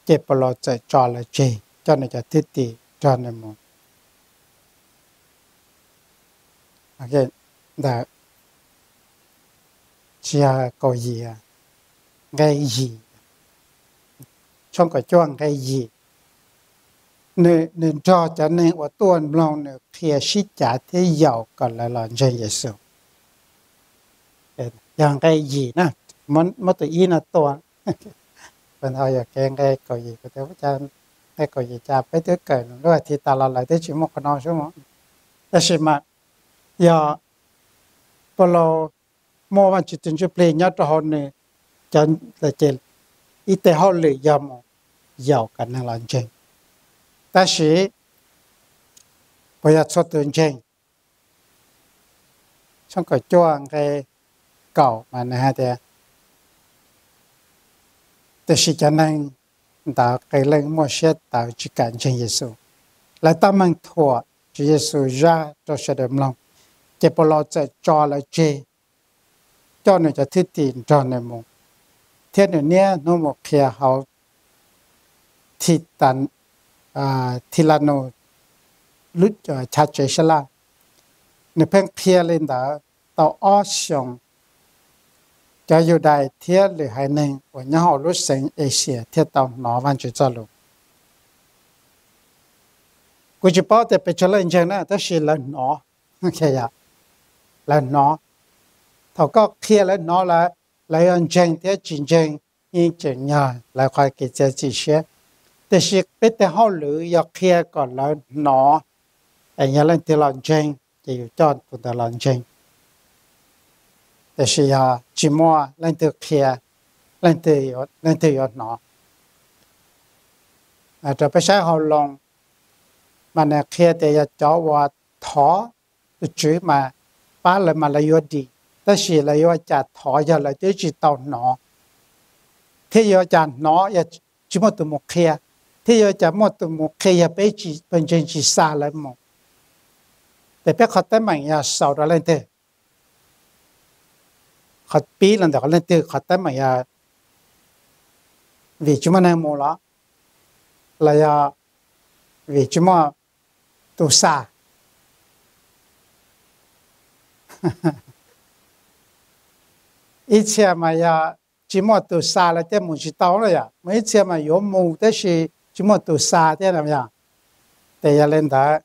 ces Paulus txawm tso lawv tseg, coj nws cov thwj tim nrog nws mus. Ntawm, tsis yog kaum yim, nqe yim, tshooj kaum cuaj nqe yim, nws nrog cov neeg uas tuaj mloog nws qhia sib cav thiab yaum kom lawv los ntseeg Yexus. Yog nqe yim na, muab tus ib no tua. Kuv ntaus yuam kev nqe kaum yim, kuv tias ua cas nqe kaum yim cas peb twb kawm lub hais thi tas los lawv twb tsis muaj qhov no xwb. Tab sis mas yog Paulus muaj Vajtswv tus Ntsuj Plig nyob rau hauv nws, cov, ces ib tes hauj lwm yog mus yaum kom neeg los ntseeg. Tab sis puas yog txhua tus ntseeg? Tshooj kaum cuaj nqe kaum mas nws hais tias, tiam sis cov neeg ntawd qee leej muaj siab tawv tsis kam ntseeg Yexus. Lawv tab meeg thuam Tswv Yexus zaj rau sawv daws mloog, ces Paulus txawm tso lawv tseg, coj nws cov thwj tim nrog nws mus, thiab nws niaj hnub mus qhia hauv Thi Las Nus lub chav tsev sab laj. Nws pheej qhia li ntawd tau ob xyoos, cov Yudais thiab lwm haiv neeg uas nyob hauv lub xeev Axias thiaj tau hnov Vajtswv txoj lus. Kuv tsis paub tias pes tsawg leej ntseeg na, tab sis lawv hnov. Lawv hnov. Thaum koj qhia lawv hnov lawm, lawv yuav ntseeg thiab tsis ntseeg yeej tseem yog lawv qhov kev txiav txim siab. Tiam sis peb tej hauj lwm yog qhia kom lawv hnov, es yog leej twg los ntseeg ces yus coj tus ntawd los ntseeg. Tiam sis yog tsis muaj leej twg qhia, leej twg yuav hnov? Rau peb saib hauv Loos mas nws qhia tias yog cov uas thov tus Tswv mas pab lawv mas lawv yuav dim, tab sis lawv yuav ua cas thov yog lawv twb tsis tau hnov, thiab yuav ua cas hnov yog tsis muaj tus mus qhia, thiab yuav ua cas muaj tus mus qhia yog peb tsis, pawg ntseeg tsis xa lawv mus. Ces peb qhov teeb meem yog xaus rau leej twg? Qhov pib los ntawm qhov leej twg, qhov teeb meem yog vim tsis muaj neeg mus los, los yog vim tsis muaj tus xa? Ib txhia mas yog tsis muaj tus xa lawv thiaj mus tsis tau na yom, mas ib txhia mas yuav mus tab sis tsis muaj tus xa thiab na yom. Ces yog li ntawd,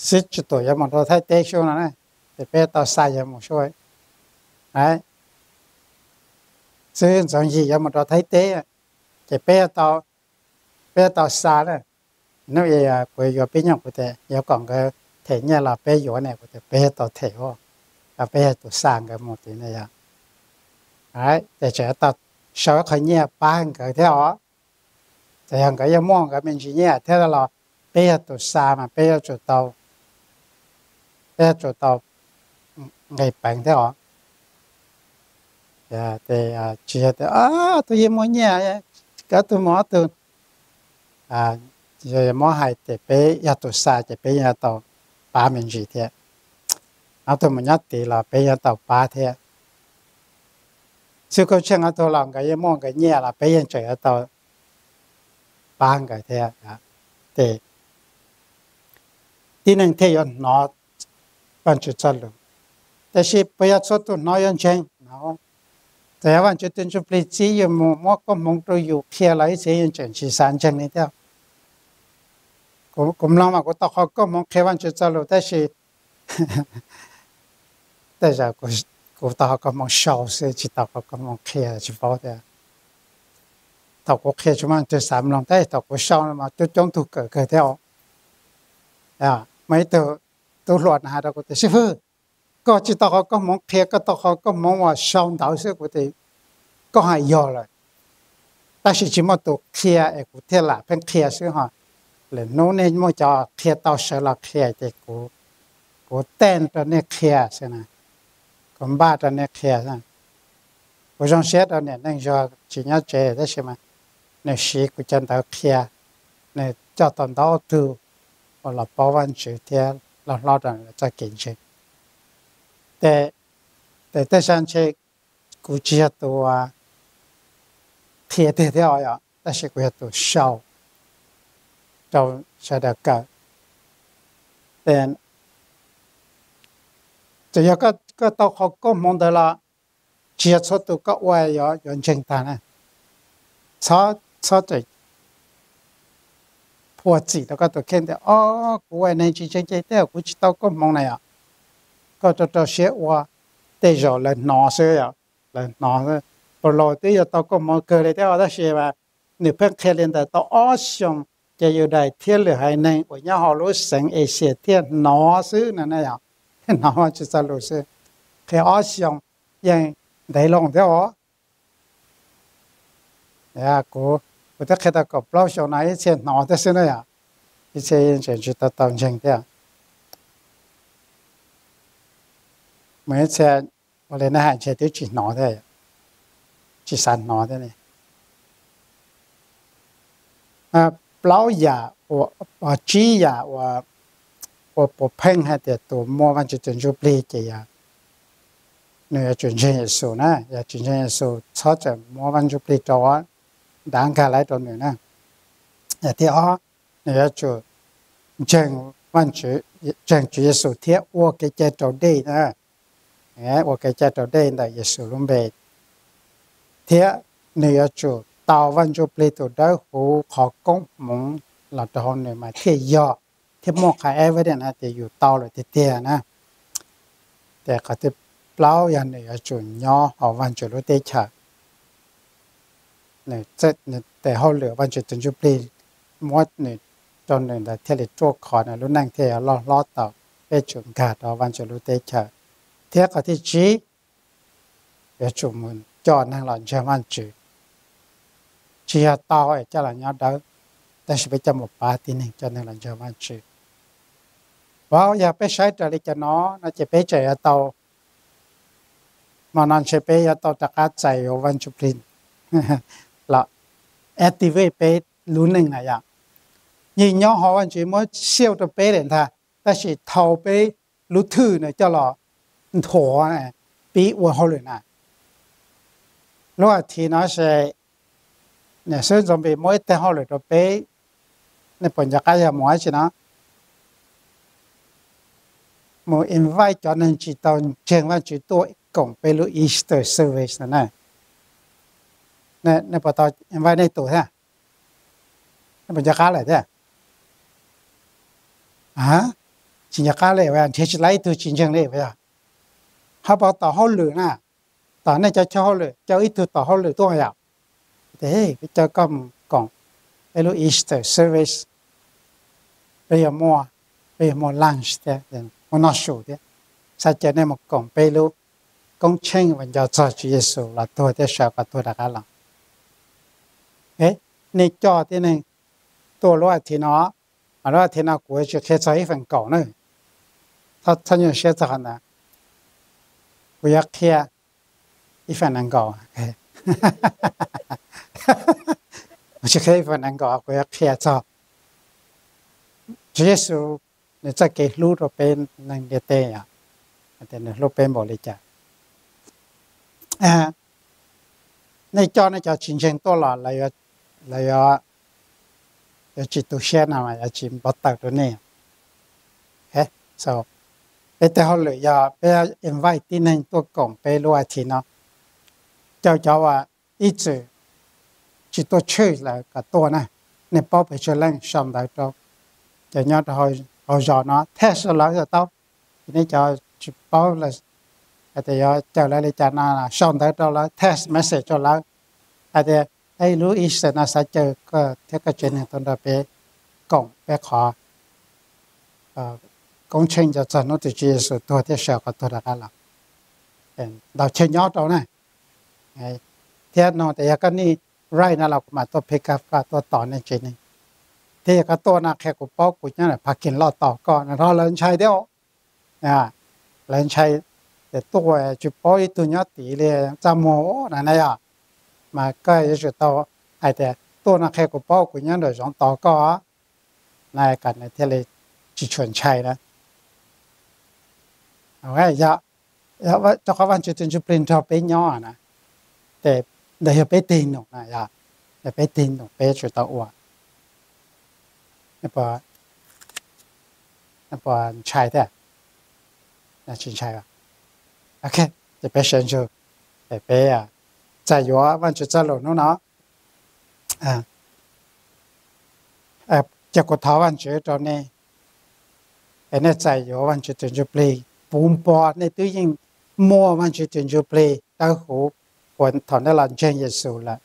xib tsis tuam yuav mus rau Thaib teb sub no na, ces peb yuav tau xa yawg mus sub. Xib hwb Ntxoov Yim yuav mus rau Thaib teb, ces peb, peb yuav tau xa na. Hnub ib kuv yuav pib nyob kuv tias yuav kom nkawd them nyiaj los peb yuav ne, kuv tias peb yuav tau them, peb yog tus xa nkawd mus tid na yog. Ces tseem yuav tau sau ib qho nyiaj pab nkawd thiab os. Ces yog nkawd yeej muaj nkawd me ntsis nyiaj thiab los peb yog tus xa mas peb yuav tsum tau, peb yuav tsum tau nqis peev thiab os. Tsis yog tias ob tug yeej muaj nyiaj, ob tug mus ob tug, muab hais tias peb yog tus xa ces peb yuav tau pab me ntsis thiab. Ob tug mus nyob tid los peb yuav tau pab thiab. Xib hwb Kauj Tsheej ob tug los nkawd yeej muaj nkawd nyiaj los peb yeej tseem yuav tau pab nkawd thiab. Ces tib neeg thiaj yuav hnov Vajtswv txoj lus. Tiam sis puas yog txhua tus hnov yuav ntseeg no? Txawm yog Vajtswv tus Ntsuj Plig txib yus mus muab koob hmoov rau yus qhia los ib txhia yeej tseem tsis xav ntseeg li thiab. Kuv mloog mas kuv tau qhov koob hmoov qhia Vajtswv txoj lus tab sis tej zaum kuv tau qhov koob hmoov sau xwb tsis tau qhov koob hmoov qhia tsis paub tias. Thaum kuv qhia tsis muaj leej twg xav mloog tab sis thaum kuv sau mas coob coob tug kawm kawg thiab. Muaj ib tug tub hluas na hais rau kuv tias, Xib fwb, koj tsis tau qhov koob hmoov qhia, koj tau qhov koob hmoov uas sau ntawv xwb. Kuv tias, Koj hais yog lawm, tab sis tsis muaj tus qhia es kuv thiaj lam pheej qhia xwb ho. Lwm hnub nej muaj cov qhia tau sawv los qhia ces kuv tej rau nej qhia xwb na, kuv npaj rau nej qhia. Kuv zoo siab rau niam neej zog tsis nyob tsev tab sis mas nws siv kuv cov ntawv qhia, nws coj tau ntau tug uas los paub Vajtswv thiab los hlob rau txoj kev ntseeg. Ces tej zaum ntshe kuv tsis yog tus qhia tiag thiab os, tab sis kuv yog tus sau rau sawv daws kawm. Txawm yog koj tau qhov koob hmoov ntawd los tsis yog txhua tus koj ua yuav ntseeg tag na. Txhob, txhob phua txim rau koj tus kheej tias, O, kuv ua neeg tsis ntseeg ces tej zaum kuv tsis tau koob hmoov na yom. Koj rau rau siab ua, tej zaum lawv hnov xwb yom, lawv hnov. Paulus twb yog tau koob hmoov kawg li thiab tab sis nws pheej qhia li ntawd tau ob xyoos, ces Yudais thiab lwm haiv neeg uas nyob hauv lub xeev Axias thiaj hnov xwb no na yom. Hnov Vajtswv txoj lus xwb, qhia ob xyoos yeej ntev loo thiab os. Kuv twb qhia tau kaum plaub xyoo no ib txhia hnov thiab xwb na yom, ib txhia yeej tseem tsis tau tau ntseeg thiab. Mus ib txhia ua li nej hais ntshe twb tsis hnov thiab, tsis xav hnov thiab ne. Plaub yam, tsib yam uas puas pheej hais tias tus muaj Vajtswv tus Ntsuj Plig ces yog nws yuav tsum ntseeg Yexus na, yog tsis ntseeg Yexus txhob tseem muab Vaj Ntsuj Plig rau, ntav nkag lawv rau nws na. Yog thib ob, nws yuav tsum ntseeg, ntseeg Tswv Yexus thiab ua kev cai raus dej na, ua kev cai raus dej ntawm Yexus lub npe, thiab nws yuav tsum tau Vaj Ntsuj Plig tus dawb huv qhov koob hmoov los rau hauv nws mas thiaj yog, thiaj muaj qhov evidence hais tias yus tau lawm tiag tiag na. Ces qhov thib plaub yog nws yuav tsum nyob hauv Vaj Ntsuj lub teb chaws, nws tes hauj lwm Vaj Ntsuj tus Ntsuj Plig muab nws rau nws ntawd thiaj li ruaj khov, nws lub neej thiaj yuav loj hlob tau, peb tsum nkag rau Vaj Ntsuj lub teb chaws. Thiab qhov thib tsib, yuav tsum mus coj neeg los ntseeg Vaj Ntsuj. Tsis yog tau es coj los nyob dawb, tab sis peb coj mus pab tib neeg, coj neeg los ntseeg Vaj Ntsuj. Vauv, yog peb saib raws li cov no no ces peb tseem yuav tau, hmo no ntshe peb yuav tau rov qab txais yuav Vaj Ntsuj Plig los activate peb lub neej na yom. Yeej nyob hauv Vaj Ntsuj muab xiaj rau peb lawm ntag, tab sis thau peb lub thwj na coj los nthuav pib ua hauj lwm na. Lub as thiv no ces niam xib hwb Ntxoov Npis muab ib teg hauj lwm rau peb, nej puas nco qab yog mus dab tsi no? Mus invite cov neeg tsis tau ntseeg Vaj Ntsuj tuaj koom peb lub Easter service no na. Nej puas tau invite nej tus thiab? Nej puas nco qab lawm thiab? A, tsis nco qab li, nrhiav tsis tau ib tug tsis ntseeg li puas yog? Ho puas tom hauj lwm na, tom nej cov chaw hauj lwm, coj ib tug tom hauj lwm tuaj yom. Ces peb coj koj mus koom peb lub Easter service, peb yuav muaj, peb yuav muaj lunch thiab, muaj noj su thiab. Xav caw nej mus koom peb lub koob tsheej uas nco txog Tswv Yexus los tuag thiab sawv kom tuag rov qab los. Nej coj tib neeg tuaj lub a thiv no, mas lub a thiv no kuv yuav tsis qhia txog ib feem kaum na. Txhob nyuaj siab txog qhov ntawd. Kuv yuav qhia ib feem nees nkaum. Kuv tsis qhia ib feem nees nkaum, kuv yuav qhia txog Tswv Yexus nws txoj kev hlub rau peb neeg ntiaj teb, nws hlub peb npaum li cas. Nej coj nej cov tsis ntseeg tuaj los lawv yuav tsis tu siab no, yuav tsis npau taws rau nej. Peb tej hauj lwm yog peb invite tib neeg tuaj koom peb lub a thiv no, caw cov uas ib txwm tsis tuaj church lawm kom tuaj na. Nej paub pes tsawg leej sau ntawv rau cov nyob rau hauv zos no, text rau lawv tau. Ces nej cov tsis paub hais tias yuav caw lawv li cas no, sau ntawv rau lawv, text message rau lawv hais tias, lub Easter no xav caw koj thiab koj tsev neeg tuaj nrog peb koom peb qhov koob tsheej nco txog hnub twg Tswv Yexus tuag thiab sawv kom tuag rov qab los. Ntaus chaw nyob rau na. Thiab nug tias yog koj need ride no los kuv mam tuaj pick up koj tuaj tos nej tsev neeg. Thiab yog koj tuaj no qhia kuv paub, kuv nyob ntawm parking lot tos koj no, lawv ntshai thiab. Lawv ntshai tias tuaj tsis paub ib tug nyob tid li, txaj muag na na yom. Mas koj yuav tsum tau hais tias tuaj no qhia kuv paub, kuv nyob nraum zoov tos koj na, kom nws thiaj li tsis tshua ntshai na. Rau qhov Vajtswv tus Ntsuj Plig nrog peb nyob na, ces ntawd yog peb tig num na, yog peb tig num peb yuav tsum tau ua. Puas ntshai thiab? Tsis ntshai. Ok, ces peb sawv ntsug, ces peb txais yuav Vajtswv txoj lus hnub no. Ces kuv thov Vajtswv rau nej, es nej txais yuav Vajtswv tus Ntsuj Plig puv npo. Nej twb yeej muaj Vajtswv tus Ntsuj Plig dawb huv uas thaum nej los ntseeg Yexus lawm.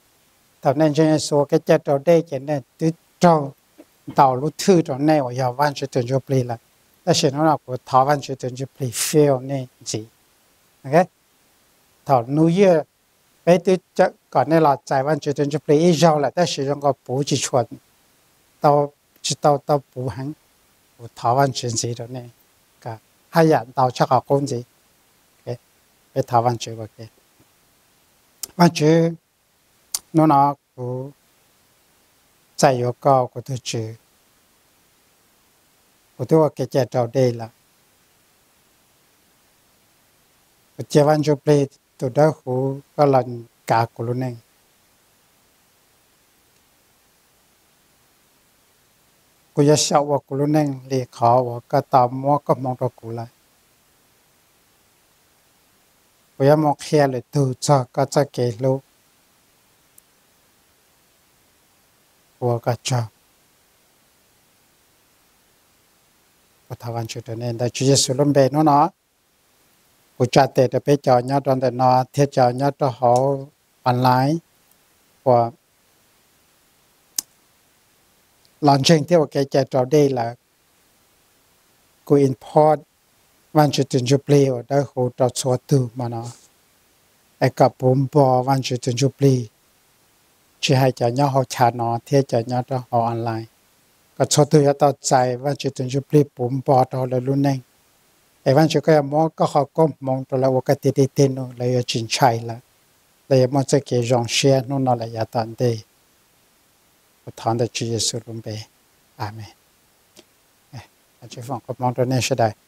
Thaum nej ntseeg Yexus ua kev cai raus dej ces nej twb raug ntaus lub thwj rau nej uas yog Vajtswv tus Ntsuj Plig lawm. Tab sis hnub no kuv thov Vajtswv tus Ntsuj Plig fill nej ntxiv. Thaum New Year peb twb kom nej los txais Vajtswv tus Ntsuj Plig ib zaug lawm tab sis zoo nkaus puv tsis tshua tau, tsis tau tau puv heev. Kuv thov Vajtswv ntxiv rau nej kom haj yam ntau tshaj qhov qub ntxiv. Peb thov Vajtswv ua ke. Vajtswv, hnub no kuv txais yuav koj kuv tus Tswv. Kuv twb ua kev cai raus dej lawm. Kuv cia Vaj Ntsuj Plig tus dawb huv koj los kav kuv lub neej. Kuv yuav xyaum ua kuv lub neej li qhov uas koj tau muab koj hmoov rau kuv lawm. Kuv yuav mus qhia lwm tus txog koj txoj kev hlub uas koj tsaug. Kuv thov Vajtswv rau nej ntawm Tswv Yexus lub npe hnub no. Kuv tsa tes rau peb cov nyob rau ntawm no thiab cov nyob rau hauv online uas los ntseeg thiab ua kev cai raus dej lawm. Kuv import Vaj Ntsuj Tus Ntsuj Plig uas dawb huv rau txhua tus hmo no, es kom puv npo Vaj Ntsuj Tus Ntsuj Plig, tsis hais cov nyob hauv chav no thiab cov nyob rau hauv online, kom txhua tus yuav tau txais Vaj Ntsuj Tus Ntsuj Plig puv npo rau hauv lawv lub neej. Es Vaj Ntsuj, koj yuav muab koj qhov koob hmoov rau lawv ua koj tib teg teg num, lawv yuav tsis ntshai lawm, lawv yuav muaj txoj kev zoo siab hnub no lawm yav tom ntej. Kuv thov ntawm Tswv Yexus lub npe, Amees. Vaj Ntsuj foom koob hmoov rau nej sawv daws.